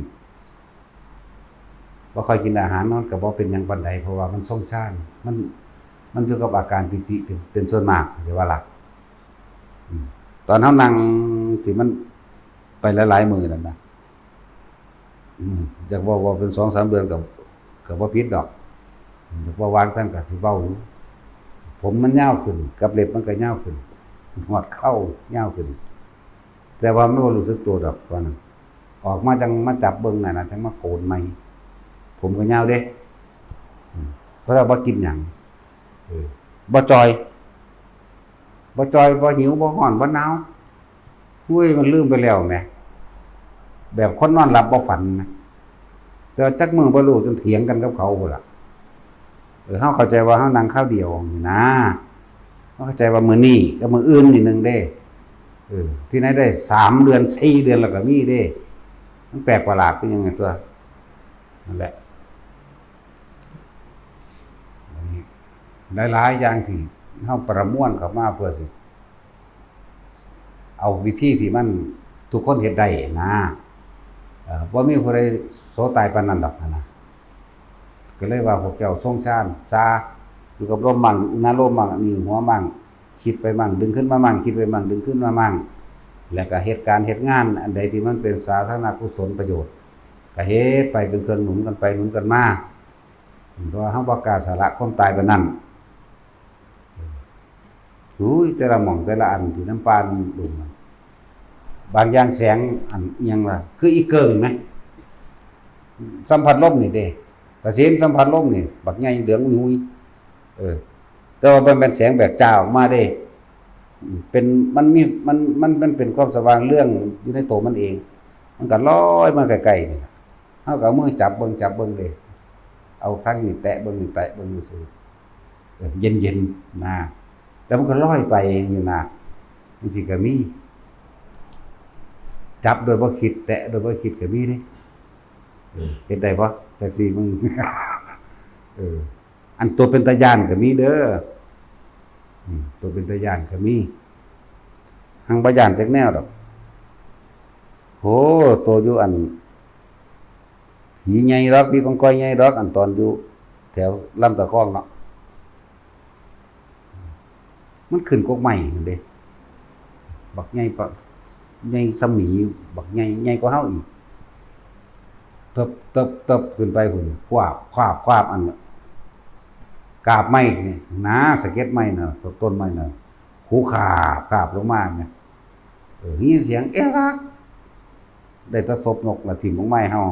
บ่ค่อยกินอาหาร มันก็บ่เป็นหยังปานใด เพราะว่ามันทรงฌาน มัน มันอยู่กับอาการปีติเป็น เป็นส่วนมาก เข้าใจบ่ล่ะ อืม ตอนเฮานั่งที่มันไปหลายๆมื้อนั่นนะ อืม อยากเว้า เว้าเป็นสองสามเดือนก็ ก็บ่ผิดดอก อยากเว้าว่าจั่งซั้นก็สิเว้าอยู่ ผมมันยาวขึ้น กับเล็บมันก็ยาวขึ้น ฮอดเข่ายาวขึ้น แต่ว่ามันบ่รู้สึกตัวดอกตอนนั้น ออกมาจั่งมาจับเบิ่งนั่นน่ะ จั่งมาโกนใหม่ ผมก็ยาวเด้ อืม เพราะว่าบ่กินหยัง เออ บ่จ่อย บ่จ่อย บ่หิว บ่ร้อน บ่หนาว อุ้ย มันลืมไปแล้วแหม แบบคนนอนหลับบ่ฝันนะ แต่ว่าจักมื้อบ่รู้ จนเถียงกันกับเขาพู้นล่ะ เออ เฮาเข้าใจว่าเฮานั่งคราวเดียวนี่นะ เฮาเข้าใจว่ามื้อนี้กับมื้ออื่นนี่หนึ่งเด้ เออ ที่ไหนได้สามเดือน สี่เดือนแล้วก็มีเด้ มันแปลกประหลาดคือหยังไงตัว นั่นแหละ อันนี้หลายๆอย่างที่เฮาประมวลเข้ามาเพื่อสิ เอาวิธีที่มันทุกคนเฮ็ดได้นะ เอ่อ บ่มีผู้ใดโสตายปานนั้นดอกนะ ก็เลยว่าพวกเจ้าทรงฌานซา อยู่กับลมมั่ง อุณาโลมมั่ง นี่หัวมั่ง คิดไปมั่ง ดึงขึ้นมามั่ง คิดไปมั่ง ดึงขึ้นมามั่ง แล้วก็เฮ็ดการเฮ็ดงานอันใดที่มันเป็นสาธารณกุศลประโยชน์ ก็เฮ็ดไปเป็นเครื่องหนุนกันไปหนุนกันมา เพราะว่าเฮาบ่กล้าสละความตายปานนั้น อุ้ย แต่ละหม่องแต่ละอันที่นำป่าดง บางอย่างแสงอันอิหยังล่ะ คืออีเกิ่งแหม สัมผัสลมนี่เด้ กสิณสัมผัสลมนี่ บักใหญ่เหลืองหุยๆ เออ แต่ว่ามันเป็นแสงแบบจ้าออกมาเด้ เป็น มันมี มัน มัน มันเป็นความสว่างเรืองอยู่ในตัวมันเอง มันก็ลอยมาใกล้ๆนี่ล่ะ เฮาก็เอามือจับเบิ่ง จับเบิ่งเด้ เอาทางนี้แตะเบิ่ง นี่แตะเบิ่งซื่อๆ เออ เย็นๆ นะ แล้วมันก็ลอยไปอย่างนี้นะ จั่งซี้ก็มี จับโดยบ่คิด แตะโดยบ่คิดก็มีเด้ เออ เฮ็ดได้บ่ จักซี่มึง เออ อันตัวเป็นตาย้านก็มีเด้อ อืม ตัวเป็นตาย้านก็มี หังบ่ย้านจักแนวดอก โห ตัวอยู่อัน ผีใหญ่ดอก ผีกองกอยใหญ่ดอก อันตอนอยู่แถวลำตะคองเนาะ มันขึ้นกกไม้นั่นเด้ บักใหญ่ปะ ใหญ่ส่ำหมี บักใหญ่ ใหญ่กว่าเฮาอีก เติบ เติบ เติบ ขึ้นไปพุ้น ควาบ ควาบ ควาบ อันน่ะ กาบไม้นี่นะ สะเก็ดไม้น่ะ ต้นไม้น่ะ หูขาบ ขาบลงมาเนี่ย เออ ได้ยินเสียง เอ๊ะ ได้แต่ศพนกละถิ่มลงมาให้เฮา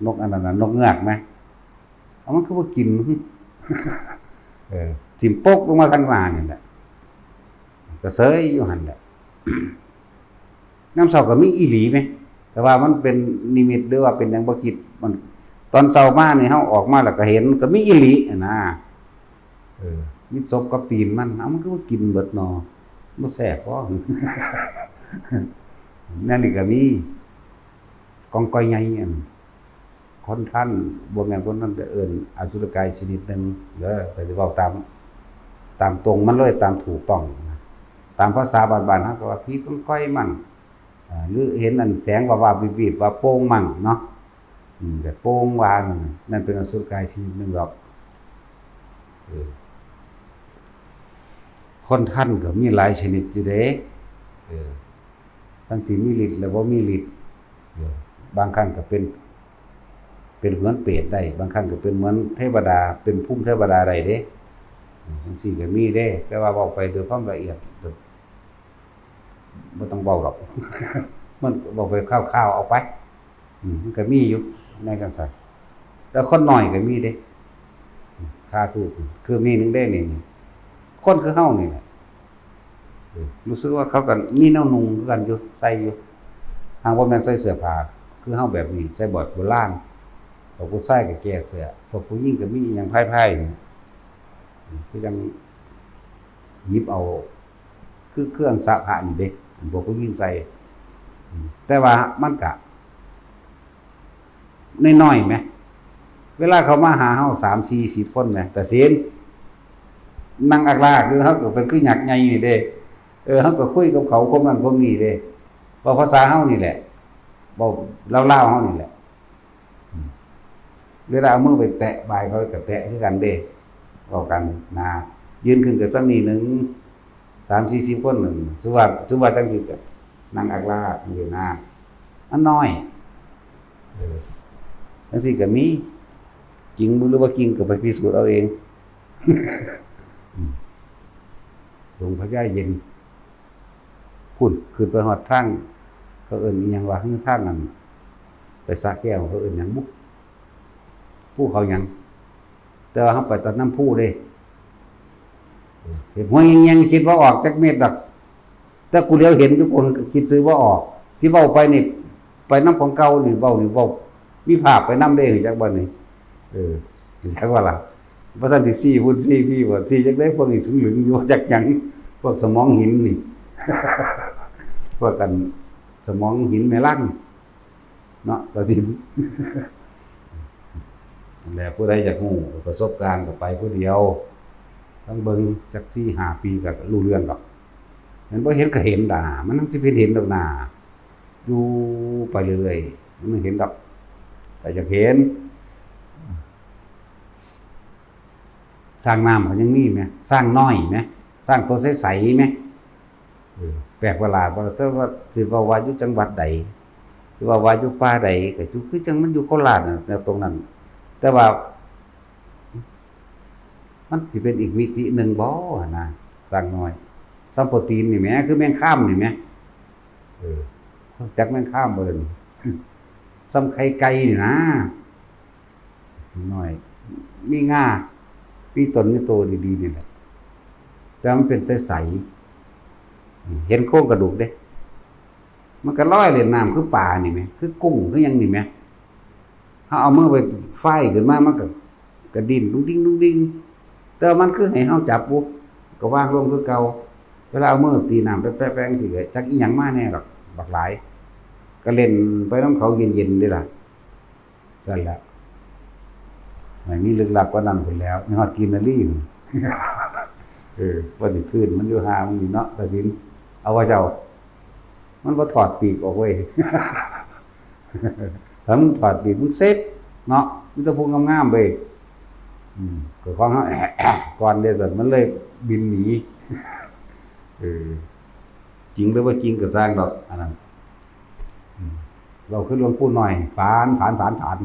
นกอันนั้นน่ะ นกเงือกไหม เอามันคือบ่กิน เออ ถิ่มปกลงมาทางหน้านี่แหละ ก็เสยอยู่หั่นแหละ ยามเช้าก็มีอีหลีไหม แต่ว่ามันเป็นนิมิตหรือว่าเป็นหยังบ่คิด มัน ตอนเช้ามานี่เฮาออกมาแล้วก็เห็น ก็มีอีหลีหั้นนะ เออ มีศพกับตีนมัน เอ้า มันคือบ่กินเบิดหนอ บ่แซ่บบ่ แนวนี้ก็มี กองกอยใหญ่อัน คนทัน บ่แม่นคนทัน แต่เอิ้นอสุรกายชนิดหนึ่งเด้อ แต่สิเว้าตาม ตามตรงมันเลย ตามถูกต้องนะ ตามภาษาบ้านๆ เฮาก็ว่าผีกองกอยมั่ง อ่า หรือเห็นอันแสงวาบๆ วิบๆ ว่าโป่งมั่งเนาะ อืม แต่โป่งว่านั่นน่ะ นั่นเป็นอสุรกายชนิดหนึ่งดอก เออ คนทันก็มีหลายชนิดอยู่เด้ เออ ทั้งที่มีฤทธิ์และบ่มีฤทธิ์ เออ บางครั้งก็เป็น เป็นเหมือนเปรตได้ บางครั้งก็เป็นเหมือนเทวดา เป็นภูมิเทวดาได้เด้ อืม จั่งซี้ก็มีเด้ แต่ว่าเว้าไปด้วยความละเอียด บ่ต้องเว้าดอก มันเว้าไปคร่าวๆ เอาไป อืม มันก็มีอยู่ในจั่งซั้น แต่คนน้อยก็มีเด้ อืม ค่าทูป คือมีหนึ่งเด้นี่ นี่ คนคือเฮานี่แหละ เออ รู้สึกว่าเขาก็มีแนวนุ่งคือกันอยู่ ใส่อยู่ หากว่าแม่นใส่เสื้อผ้า คือเฮาแบบนี้ ใส่แบบโบราณ พวกผู้ชายก็แก้เสื้อ พวกผู้หญิงก็มีอิหยังพายๆ นี่ อืม คือจั่งหยิบเอา คือเครื่องสระผ้านี่เด้ พวกผู้หญิงใส่ อืม แต่ว่ามันก็ น้อยๆ แหม เวลาเขามาหาเฮา สาม สี่ สิบ คนแหม ตาสิน นั่งอักลากอยู่ เฮาก็เป็นคือยักษ์ใหญ่นี่เด้ เออ เฮาก็คุยกับเขาความนั้นความนี้เด้ เว้าภาษาเฮานี่แหละ เว้าลาวๆ เฮานี่แหละ อืม เวลาเอามือไปแตะบ่ายเขาก็แตะคือกันเด้ เว้ากันนะ ยืนขึ้นก็ส่ำนี้หนึ่ง สามสี่สิบ คนหนึ่ง ถือว่า ถือว่าจั่งซี้ก็นั่งอักลากอยู่นะ มันน้อย เออ จั่งซี้ก็มี จริงบ่หรือบ่จริงก็ไปพิสูจน์เอาเอง อืม ดงพญาเย็น พุ้น ขึ้นไปฮอดทาง เขาเอิ้นอิหยังวะ คือทางอัน ไปสระแก้ว เขาเอิ้นหยังบุ ภูเขาหยัง แต่ว่าเฮาไปตอนนำภูเด้ เห็นหัวแยงๆ คิดบ่ออกจักเม็ดดอก แต่กูเหลียวเห็นอยู่ กูก็คิดชื่อบ่ออก ที่เว้าไปนี่ ไปนำของเก่านี่ เว้านี่ เว้า มีภาพไปนำเด้ จักบ่นี่ เออ จักว่าล่ะ บ่ทันสิซี้พุ้นซี้พี้บ่ ซี้จักได้ พวกนี้สูงเหลืองอยู่ จักหยัง พวกสมองหินนี่ พวกกัน สมองหินแม่ลัง เนาะ ตาสิน นั่นแหละ ผู้ใดอยากรู้ประสบการณ์ก็ไปผู้เดียว ทั้งเบิ่งจักสี่ห้าปีก็รู้เรื่องดอก แม่นบ่เห็นก็เห็นดา มันทั้งสิเป็นเห็นดอกนา อยู่ไปเรื่อยๆ มันเห็นดอก แต่อยากเห็น ช้างน้ำก็ยังมีแหม ช้างน้อยแหม ช้างตัวใสๆแหม เออ แปลกประหลาดว่า แต่ว่าสิเว้าว่าอยู่จังหวัดใด สิเว้าว่าอยู่ป่าใด ก็อยู่คือจังมันอยู่โคราชน่ะ แนวตรงนั้น แต่ว่า มันสิเป็นอีกมิติหนึ่งบ่หั่นนะ ช้างน้อย ส่ำโปรตีนนี่แหม คือแมงคามนี่แหม เออ จักแมงคามบ่ล่ะนี่ ส่ำไข่ไก่นี่นะ น้อย มีงา มีตนมีโตดีๆนี่แหละ แต่มันเป็นใสๆ เห็นโครงกระดูกเด้ มันก็ลอยเล่นน้ำคือปลานี่แหม คือกุ้งคือหยังนี่แหม เฮาเอามือไปไฟขึ้นมา มันก็กระดิ้นดุ้งดิ้งดุ้งดิ้ง แต่ว่ามันคือให้เฮาจับปุ๊บ ก็วางลงคือเก่า เวลาเอามือตีน้ำแป๊ะๆๆจั่งซี้ ก็จักอีหยังมาแน่ดอก บักหลาย ก็เล่นไปนำเขาเย็นๆเด้ล่ะ ซั่นแหละ มันมีลึกลับกว่านั้นพุ้นแหล้ว มีฮอดกินนารีพุ้น เออ ว่าสิทื่นมันอยู่ห่ามันนี่เนาะ ตาสิน เอาว่าเจ้า มันบ่ถอดปีกออกเว้ย ถ้ามึงถอดปีกมึงเสร็จเนาะ มีแต่พวกงามๆเว้ย อืม ก็ของเฮา ก่อนเด้ซั่น มันเลยบินหนี เออ จริงหรือบ่จริงก็ซ่างดอก อันนั้น อืม เว้าคือหลวงปู่น้อย ฝัน ฝัน ฝัน ฝัน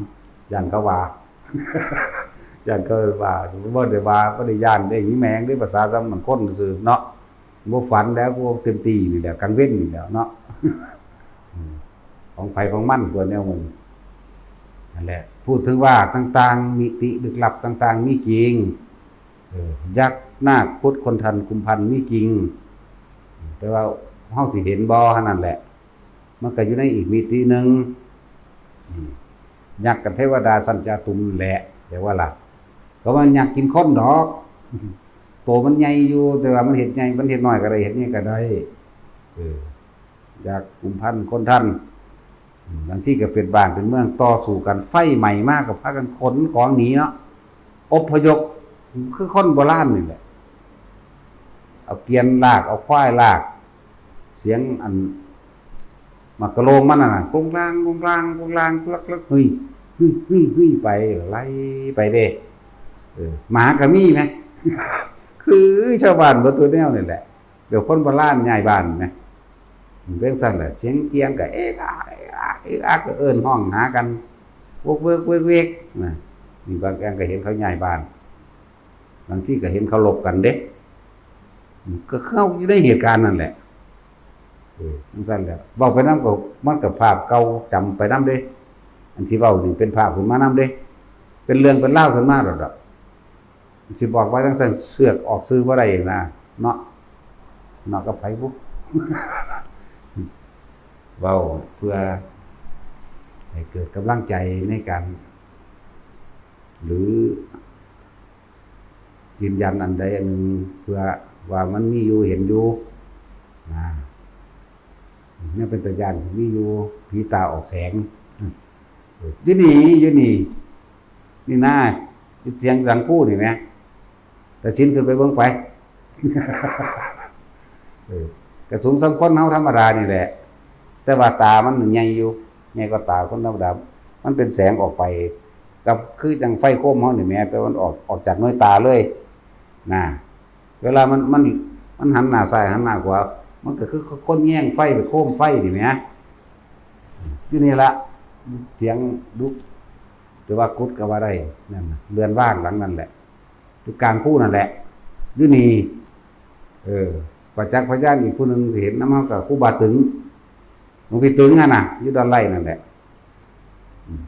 ย้านเขาว่า ย้านเขาว่า บ่ได้ว่า บ่ได้ย้านเด้ มีแมงเด้ ภาษาซ้ำมันคนซื่อเนาะ บ่ฝันแล้ว กูเต็มที่นี่แหละ กลางเว็นนี่แหล้วเนาะ อืม ของไผของมันตัวแนวมัน นั่นแหละ พูดถึงว่าต่างๆ มิติลึกลับต่างๆ มีจริง เออ ยักษ์ นาค ครุฑ คนทัน กุมภัณฑ์ มีจริง แต่ว่าเฮาสิเห็นบ่เท่านั้นแหละ มันก็อยู่ในอีกมิติหนึ่ง อืม ยักษ์กับเทวดาชั้นจาตุมนั่นแหละ แต่ว่าล่ะ ก็ว่ายักษ์กินคนดอก โตมันใหญ่อยู่ แต่ว่ามันเฮ็ดใหญ่ มันเฮ็ดน้อยก็ได้ เฮ็ดใหญ่ก็ได้ เออ ยักษ์ กุมภัณฑ์ คนทัน อืม บางทีก็เป็นบ้านเป็นเมืองต่อสู้กัน ไฟไหม้มาก็พากันขนของหนีเนาะ อพยพ คือคนโบราณนี่แหละ เอาเกวียนลาก เอาควายลาก เสียงอัน หมากกะโลงมันนั่นน่ะ กรุงกลาง กรุงกลาง กรุงกลาง กลักกลัก เฮ้ย เฮ้ย เฮ้ย เฮ้ย ไป ไล่ไปเด้ เออ หมาก็มีไหม คือชาวบ้านเบิดทุกแนวนี่แหละ แบบคนโบราณย้ายบ้านนะ มันเป็นซั่นแหละ เสียงเตียงก็เอ๊ะอะเอ๊ะอะเอ๊ะอะก็เอิ้นฮ้องหากัน วกเวกเวกเวกนะ นี่บางแอ่งก็เห็นเขาย้ายบ้าน บางทีก็เห็นเขาลบกันเด้ ก็เข้าอยู่ในเหตุการณ์นั่นแหละ เออจั่งซั่นแหละ เว้าไปนำก็ มันก็ภาพเก่าจำไปนำเด้ อันที่เว้านี่เป็นภาพขึ้นมานำเด้ เป็นเรื่องเป็นราวขึ้นมาแล้วดอก สิบอกว่าจั่งซั่น เสือกออกสื่อบ่ได้นะ เนาะ เนาะกับไผบุ เว้าเพื่อให้เกิดกำลังใจในการ หรือยืนยันอันใดอันหนึ่ง เพื่อว่ามันมีอยู่เห็นอยู่ อ่า ยังเป็นตาย้านมีอยู่ ผีตาออกแสง อยู่นี่ อยู่นี่ นี่นะ อยู่เสียงหลังภูนี่แหม ตาสินขึ้นไปเบิ่งไป เออ ก็สูงส่ำคนเฮาธรรมดานี่แหละ แต่ว่าตามันใหญ่อยู่ ใหญ่กว่าตาคนธรรมดา มันเป็นแสงออกไป กับคือจั่งไฟโคมเฮานี่แหม แต่มันออก ออกจากหน่วยตาเลย นะ เวลามัน มัน มันหันหน้าซ้ายหันหน้าขวา มันก็คือคนแยงไฟไปโคมไฟนี่แหม อยู่นี่ละ เสียงดุ แต่ว่ากุดก็ว่าได้ นั่นน่ะ เรือนว่างหลังนั่นแหละ อยู่กลางภูนั่นแหละ อยู่นี่ เออ ประจักษ์พยานอีกผู้หนึ่งที่เห็นนำเฮาก็ครูบาตึง หลวงพี่ตึงหั่นน่ะ อยู่ดอนไร่นั่นแหละ อืม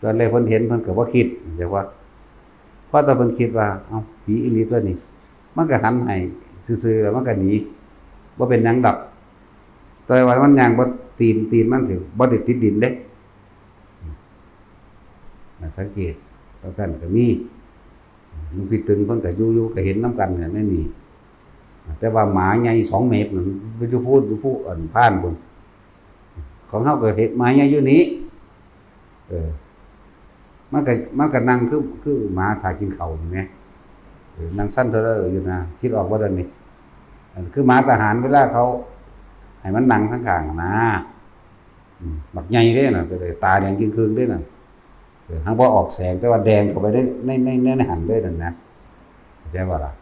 ตอนแรกเพิ่นเห็นเพิ่นก็บ่คิด แต่ว่า พอแต่เพิ่นคิดว่า เอ้า ผีอีหลีตัวนี้ มันก็หันให้ซื่อๆ แล้วมันก็หนี บ่เป็นหยังดอก แต่ว่ามันย่างบ่ ตีน ตีนมันสิบ่ได้ติดดินเด้ น่าสังเกต จั่งซั่นก็มี หลวงพี่ตึงเพิ่นก็อยู่ๆ ก็เห็นนำกันเนี่ยในนี่ แต่ว่าหมาใหญ่สองเมตรนั่น อยู่พู้น อยู่พู้น อันพานพู้น ของเฮาก็เห็นหมาใหญ่อยู่นี่ เออ มันก็ มันก็นั่งคือ คือหมาถ่ากินข้าวนี่แหม เออ นั่งสั่นเทอเลออยู่นะ คิดออกบ่เดี๋ยวนี้ อันคือหมาทหารเวลาเขาให้มันนั่งข้างๆ นะ อืม บักใหญ่เด้น่ะ ก็เลยตาแดงจึ่งครึ่งเด้น่ะ เออ หากบ่ออกแสง แต่ว่าแดงเข้าไปใน ใน ใน ใน ในหั้นเลยนั่นนะ เข้าใจบ่ล่ะ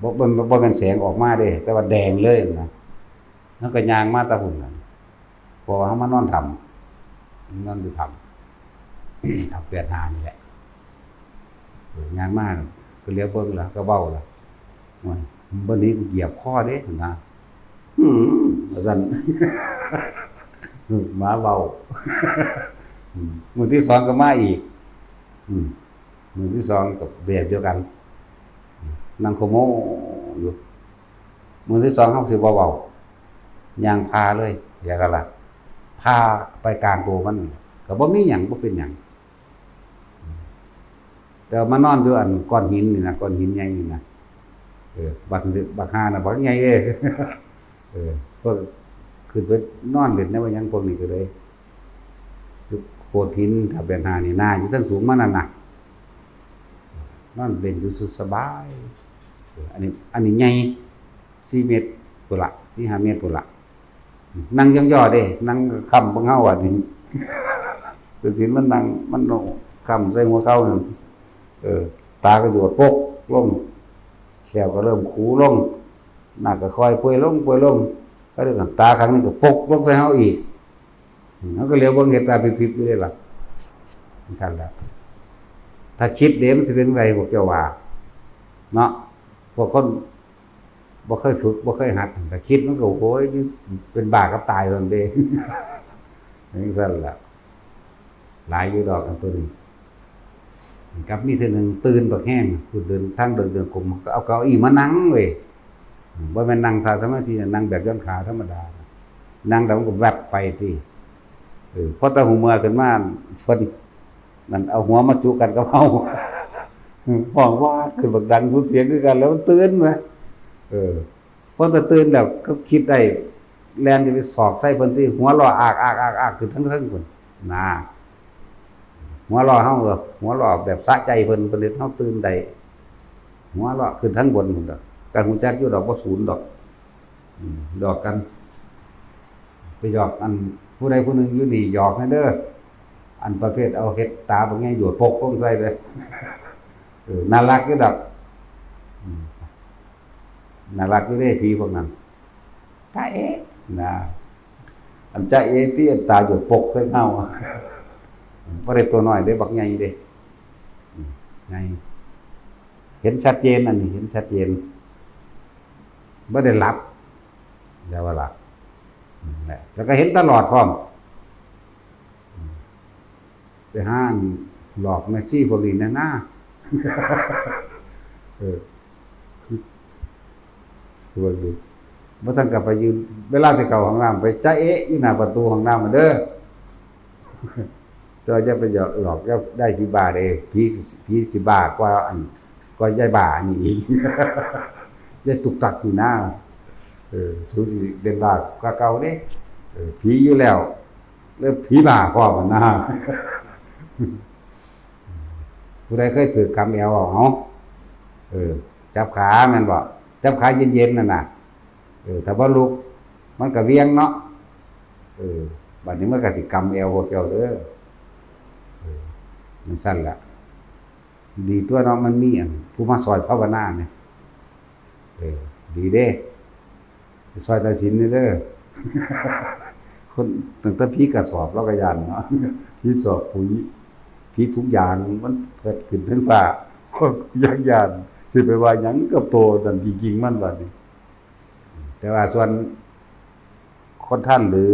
บ่ บ่ บ่แม่นแสงออกมาเด้ แต่ว่าแดงเลยนะ มันก็ย่างมาแต่พุ้นน่ะ เพราะว่าเฮามานอนถ้ำ นอนอยู่ถ้ำ ถ้ำแปดห้านี่แหละ เออ ย่างมาก็เหลียวเบิ่งล่ะ ก็เว้าล่ะ โอ้ย บ่หนีกูเหยียบคอเด้ นะ อืม ว่าซั่น หมาเว้า อืม มื้อที่สองก็มาอีก อืม มื้อที่สองก็แบบเดียวกัน นั่งขโมอยู่ มื้อที่สองเฮาสิบ่เว้า ย่างผ่าเลย เดี๋ยวกันล่ะ ผ่าไปกลางตัวมัน ก็บ่มีหยัง บ่เป็นหยัง แต่ว่ามานอนอยู่อันก้อนหินนี่นะ ก้อนหินใหญ่นี่นะ เออ บัก บักห่าน่ะ บักใหญ่เด้ เออ พวกขึ้นไปนอนเล่นในว่าหยังพวกนี้ก็เลย อยู่โขดหิน ถ้าเป็นหานี่นาอยู่เทิงสูงมานั่นน่ะ นอนเล่นอยู่สุดสบาย เออ อันนี้ อันนี้ใหญ่ สี่เมตรพุ้นละ สี่ห้าเมตรพุ้นละ นั่งย่อๆ เด้ นั่งค้ำเบิ่งเฮาอันนี้ ฤๅษีมันนั่ง มันเอาค้ำใส่หัวเข่านั่น เออ ตาก็หยดปกลง แข้วก็เริ่มขูลง หน้าก็ค่อยเปื่อยลง เปื่อยลง ก็เรื่องตาข้างนี้ก็ปกลงใส่เฮาอีก เฮาก็เหลียวเบิ่งเห็นตาพริบๆ อยู่เด้ล่ะ จั่งซั่นแหละ ถ้าคิดเด้มันสิเป็นไงพวกเจ้าว่า เนาะ พวกคนบ่เคยฝึก บ่เคยหัด ถ้าคิดมันก็ โอ้ย เป็นบ้ากับตายซั่นเด้ จั่งซั่นล่ะ หลายอยู่ดอกอันตัวนี้ กับมีเทื่อหนึ่งตื่นบักแฮง พูดเดิน ทางเดินจงกรม ก็เอาเก้าอี้มานั่งเว้ย บ่แม่นนั่งท่าสมาธินะ นั่งแบบหย่อนขาธรรมดา นั่งแล้วมันก็แวบไปติ เออ พอแต่หูเมื่อขึ้นมา เพิ่นนั่นเอาหัวมาจุกันกับเฮา ฮ้องว่าขึ้นบักดังสุดเสียงคือกัน แล้วมันตื่นแหม เออ พอแต่ตื่นแล้วก็คิดได้ แล่นจะไปสอกใส่เพิ่นติ หัวเราะอากๆๆๆ ขึ้นเทิงๆ พุ้น นะ หัวเราะเฮา หัวเราะแบบสะใจเพิ่น เพิ่นเฮ็ดเฮาตื่นได้ หัวเราะขึ้นเทิงบนพุ้นดอก ก็ฮู้จักอยู่ดอก บ่สูนดอก อืม หยอกกัน ไปหยอกอันผู้ใดผู้หนึ่งอยู่นี่ หยอกให้เด้อ อันประเภทเอาเห็ดตาบางอย่างหยดปกลงใส่เลย เออ น่ารักอยู่ดอก อืม น่ารักอยู่เด้ ผีพวกนั้น จ้าเอ๋ นะ อันจ้าเอ๋ที่ตาอยู่ปกเคยเงา บ่ได้ตัวน้อยเด้ บักใหญ่เด้ อืม ใหญ่ เห็นชัดเจน อันนี้เห็นชัดเจน บ่ได้หลับ แล้วว่าล่ะ นั่นแหละ แล้วก็เห็นตลอดพร้อม ไปหาหลอกแม่ชีพวกนี้นะนะ เออ พวกนี้ บ่ทันกลับไปยืน เวลาสิเข้าห้องน้ำ ไปจ้าเอ๊ะอยู่หน้าประตูห้องน้ำมาเด้อ แต่ว่าอย่าไปหลอก อย่าได้ผีบ้าเด้ ผี ผีสิบ้ากว่าอัน กว่ายายบ้าอันนี้อีก ยายตุกตักอยู่นะ เออ สูสิเป็นบ้ากว่าเก่าเด้ เออ ผีอยู่แล้ว แล้วผีบ้าพร้อมนะ ผู้ใดเคยถืกกำแอวเอา เอา เออ จับขาแม่นบ่ จับขาเย็นๆ นั่นน่ะ เออ ถ้าบ่ลุก มันก็เวียงเนาะ เออ บัดนี้มันก็สิกำแอวพวกเจ้าเด้อ เออ จั่งซั้นล่ะ ดีตั๊วเนาะ มันมีอันผู้มาซอยภาวนาเนี่ย เออ ดีเด้ ไปซอยตาสินนี่เด้อ คนตั้งแต่ผีกระสอบเราก็ย้านเนาะ ผีสอบผี ผีทุกอย่างมันเกิดขึ้นทั้งฟ้า คนยังย้าน สิไปว่าหยังกับโตนั่นจริงๆ มันบัดนี้ แต่ว่าส่วนคนท่านหรือ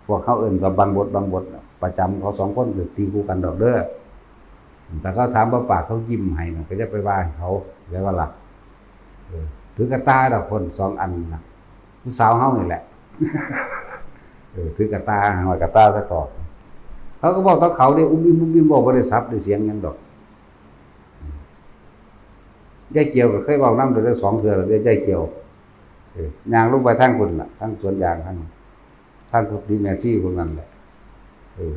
พวกเขาเอิ้นกับบางบทบางบทน่ะ ประจำเขาสองคนก็ตีคู่กันดอกเด้อ แต่เขาถามบ่ปากเขายิ้มให้น่ะ ก็จะไปว่าให้เขา แล้วว่าล่ะ เออ ถือกระต่ายดอกคนสองอันน่ะ ผู้สาวเฮานี่แหละ เออ ถือกระต่าย ห้อยกระต่ายซะก่อน เขาก็บอกต่อเขาเด้ อุ้มอิ่มอุ้มอิ่ม บอกบ่ได้สับได้เสียงหยังดอก ยายเกี่ยวก็เคยเว้านำโดยสองเทื่อแล้วเด้ ยายเกี่ยว เออ ย่างลงไปทางพุ้นล่ะ ทางสวนยางทาง ทางกุฏิแม่ชีพวกนั้นแหละ เออ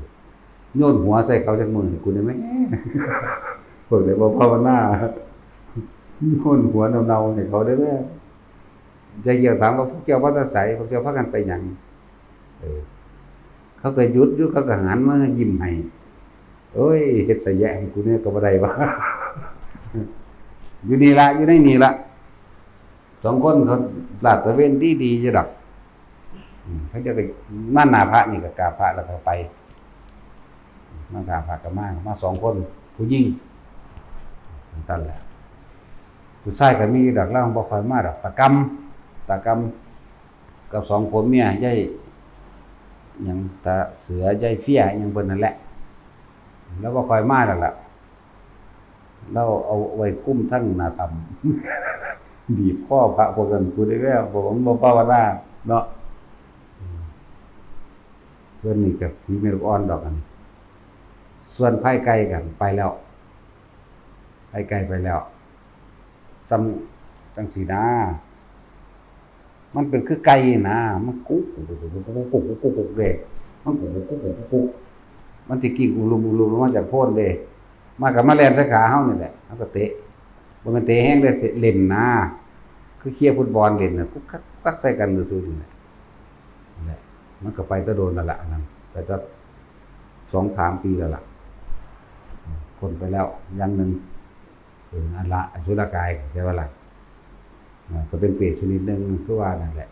โยนหัวใส่เขาจักมื้อให้กูได้ไหม พวกใดบ่ภาวนา โยนหัวเน่าๆ ให้เขาได้ไหม ยายเกี่ยวถามว่า พวกเจ้ามาแต่ไส พวกเจ้าพากันไปหยัง เออ เขาก็หยุดอยู่ เขาก็หันมายิ้มให้ โอ้ย เฮ็ดสะแยะให้กูเนี่ยก็บ่ได้วะ อยู่นี่ละ อยู่ในนี่ละ สองคนเขาลาดตระเวนดีๆ อยู่ดอก อืม เขาจะไปมาหน้าพระนี่ก็กราบพระแล้วก็ไป มากราบพระก็มา มาสองคน ผู้หญิง จั่งซั้นแหละ ผู้ชายก็มีดอก ลาวบ่ค่อยมาดอก ตากำ ตากำ กับสองผัวเมีย ยายหยัง ตาเสือ ยายเฟีย หยังเพิ่นนั่นแหละ ลาวบ่ค่อยมาแล้วล่ะ ลาวเอาไว้คุมทั้งหน้าถ้ำ บีบคอพระพวกนั้น กูได้แล้ว พวกมันบ่ภาวนาเนาะ ส่วนนี้ก็ผีแม่ลูกอ่อนดอกอันนี้ ส่วนพายไก่กันไปแล้ว พายไก่ไปแล้ว ซ้ำจั่งซี้นะ มันเป็นคือไก่นะ มันกุ๊กกุ๊กกุ๊กกุ๊กกุ๊กกุ๊กกุ๊กกุ๊กเด้ มันกุ๊กกุ๊กกุ๊กกุ๊กกุ๊กกุ๊ก มันสิกิ้งอุลุมอุลุมลงมาจากโพนเด้ มันก็มาแล่นใส่ขาเฮานี่แหละ เฮาก็เตะ บ่แม่นเตะแฮงเด้ เตะเล่นนะ คือเคลียร์ฟุตบอลเล่นน่ะ กุ๊กกั๊กกุ๊กกั๊กใส่กันซื่อๆ นี่แหละ นั่นแหละ มันก็ไปแต่โดนแล้วล่ะ อันนั้น ไปแต่สองสามปีแล้วล่ะ พ้นไปแล้วอย่างหนึ่ง เออ อันละอสุรกาย ใช่ปะล่ะ อ่า ก็เป็นเปรตชนิดหนึ่ง คือว่านั่นแหละ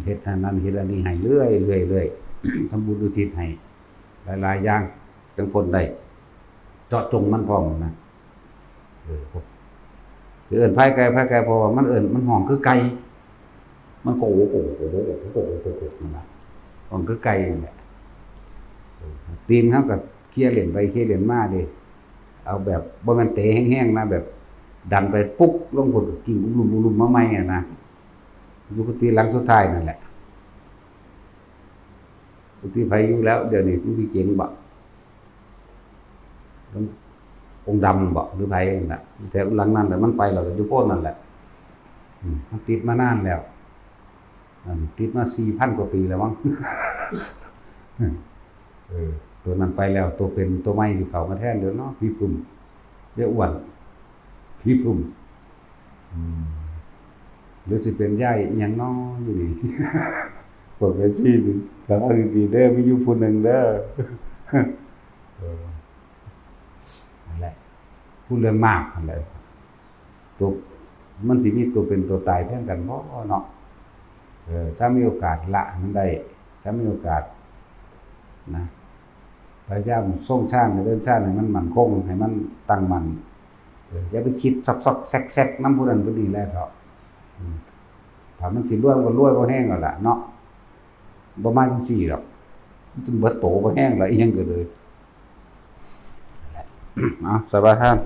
เฮ็ดอันนั้นเฮ็ดอันนี้ให้เรื่อยๆ เรื่อยๆ ทำบุญอุทิศให้หลายๆ อย่าง จั่งพ้นได้ เจาะจงมันพร้อมนะ เออ คือเอิ้นพายไก่ พายไก่ เพราะว่ามันเอิ้น มันฮ้องคือไก่ มันก็โอ้โห โอ้โห โอ้โห โอ้โห โอ้โห นั่นล่ะ ฮ้องคือไก่นั่นแหละ เออ ตีนเขาก็เคลียร์เล่นไปเคลียร์เล่นมาเด้ เอาแบบบ่แม่นเตะแฮงๆ นะ แบบดันไปปุ๊กลงพุ้นก็กิ้งอุ้มลุมอุ้มลุมมาใหม่อะนะ อยู่กุฏิหลังสุดท้ายนั่นแหละ กุฏิไผอยู่แล้ว เดี๋ยวนี้กุฏิเจ๋งบ่ องค์ดำบ่ หรือไผนั่นน่ะ แถวหลังนั้นแหละ มันไปแล้ว อยู่โพนนั่นแหละ อืม มันติดมานานแล้ว อันติดมาสี่พันกว่าปีแล้วมั้ง เออ ตัวนั้นไปแล้ว ตัวเป็น ตัวใหม่สิเข้ามาแทนเด้อเนาะ ผีผึ้ม ยายอ้วน ผีผึ้ม อืม หรือสิเป็นยายอิหยังน้ออยู่นี่ พวกแม่ชีนี่ ระวังดีๆ เด้อ มีอยู่ผู้หนึ่งเด้อ เออ นั่นแหละ พูดเรื่องมากนั่นแหละ ตัวมันสิมีตัวเป็นตัวตายแทนกันบ่เนาะ เออ ถ้ามีโอกาสละมันได้ ถ้ามีโอกาสนะ พยายามทรงชาติให้เดินชาติให้มันมั่นคง ให้มันตั้งมั่น เออ อย่าไปคิดซอกๆแซกๆนำผู้นั้นผู้นี้แล้วเถาะ อืม ถ้ามันสิรวยมันก็รวยบ่แฮงแล้วล่ะเนาะ บ่มาจังซี่ดอก มันเบิดโตบ่แฮงแล้ว อีหยังก็เลย เอา สบายท่าน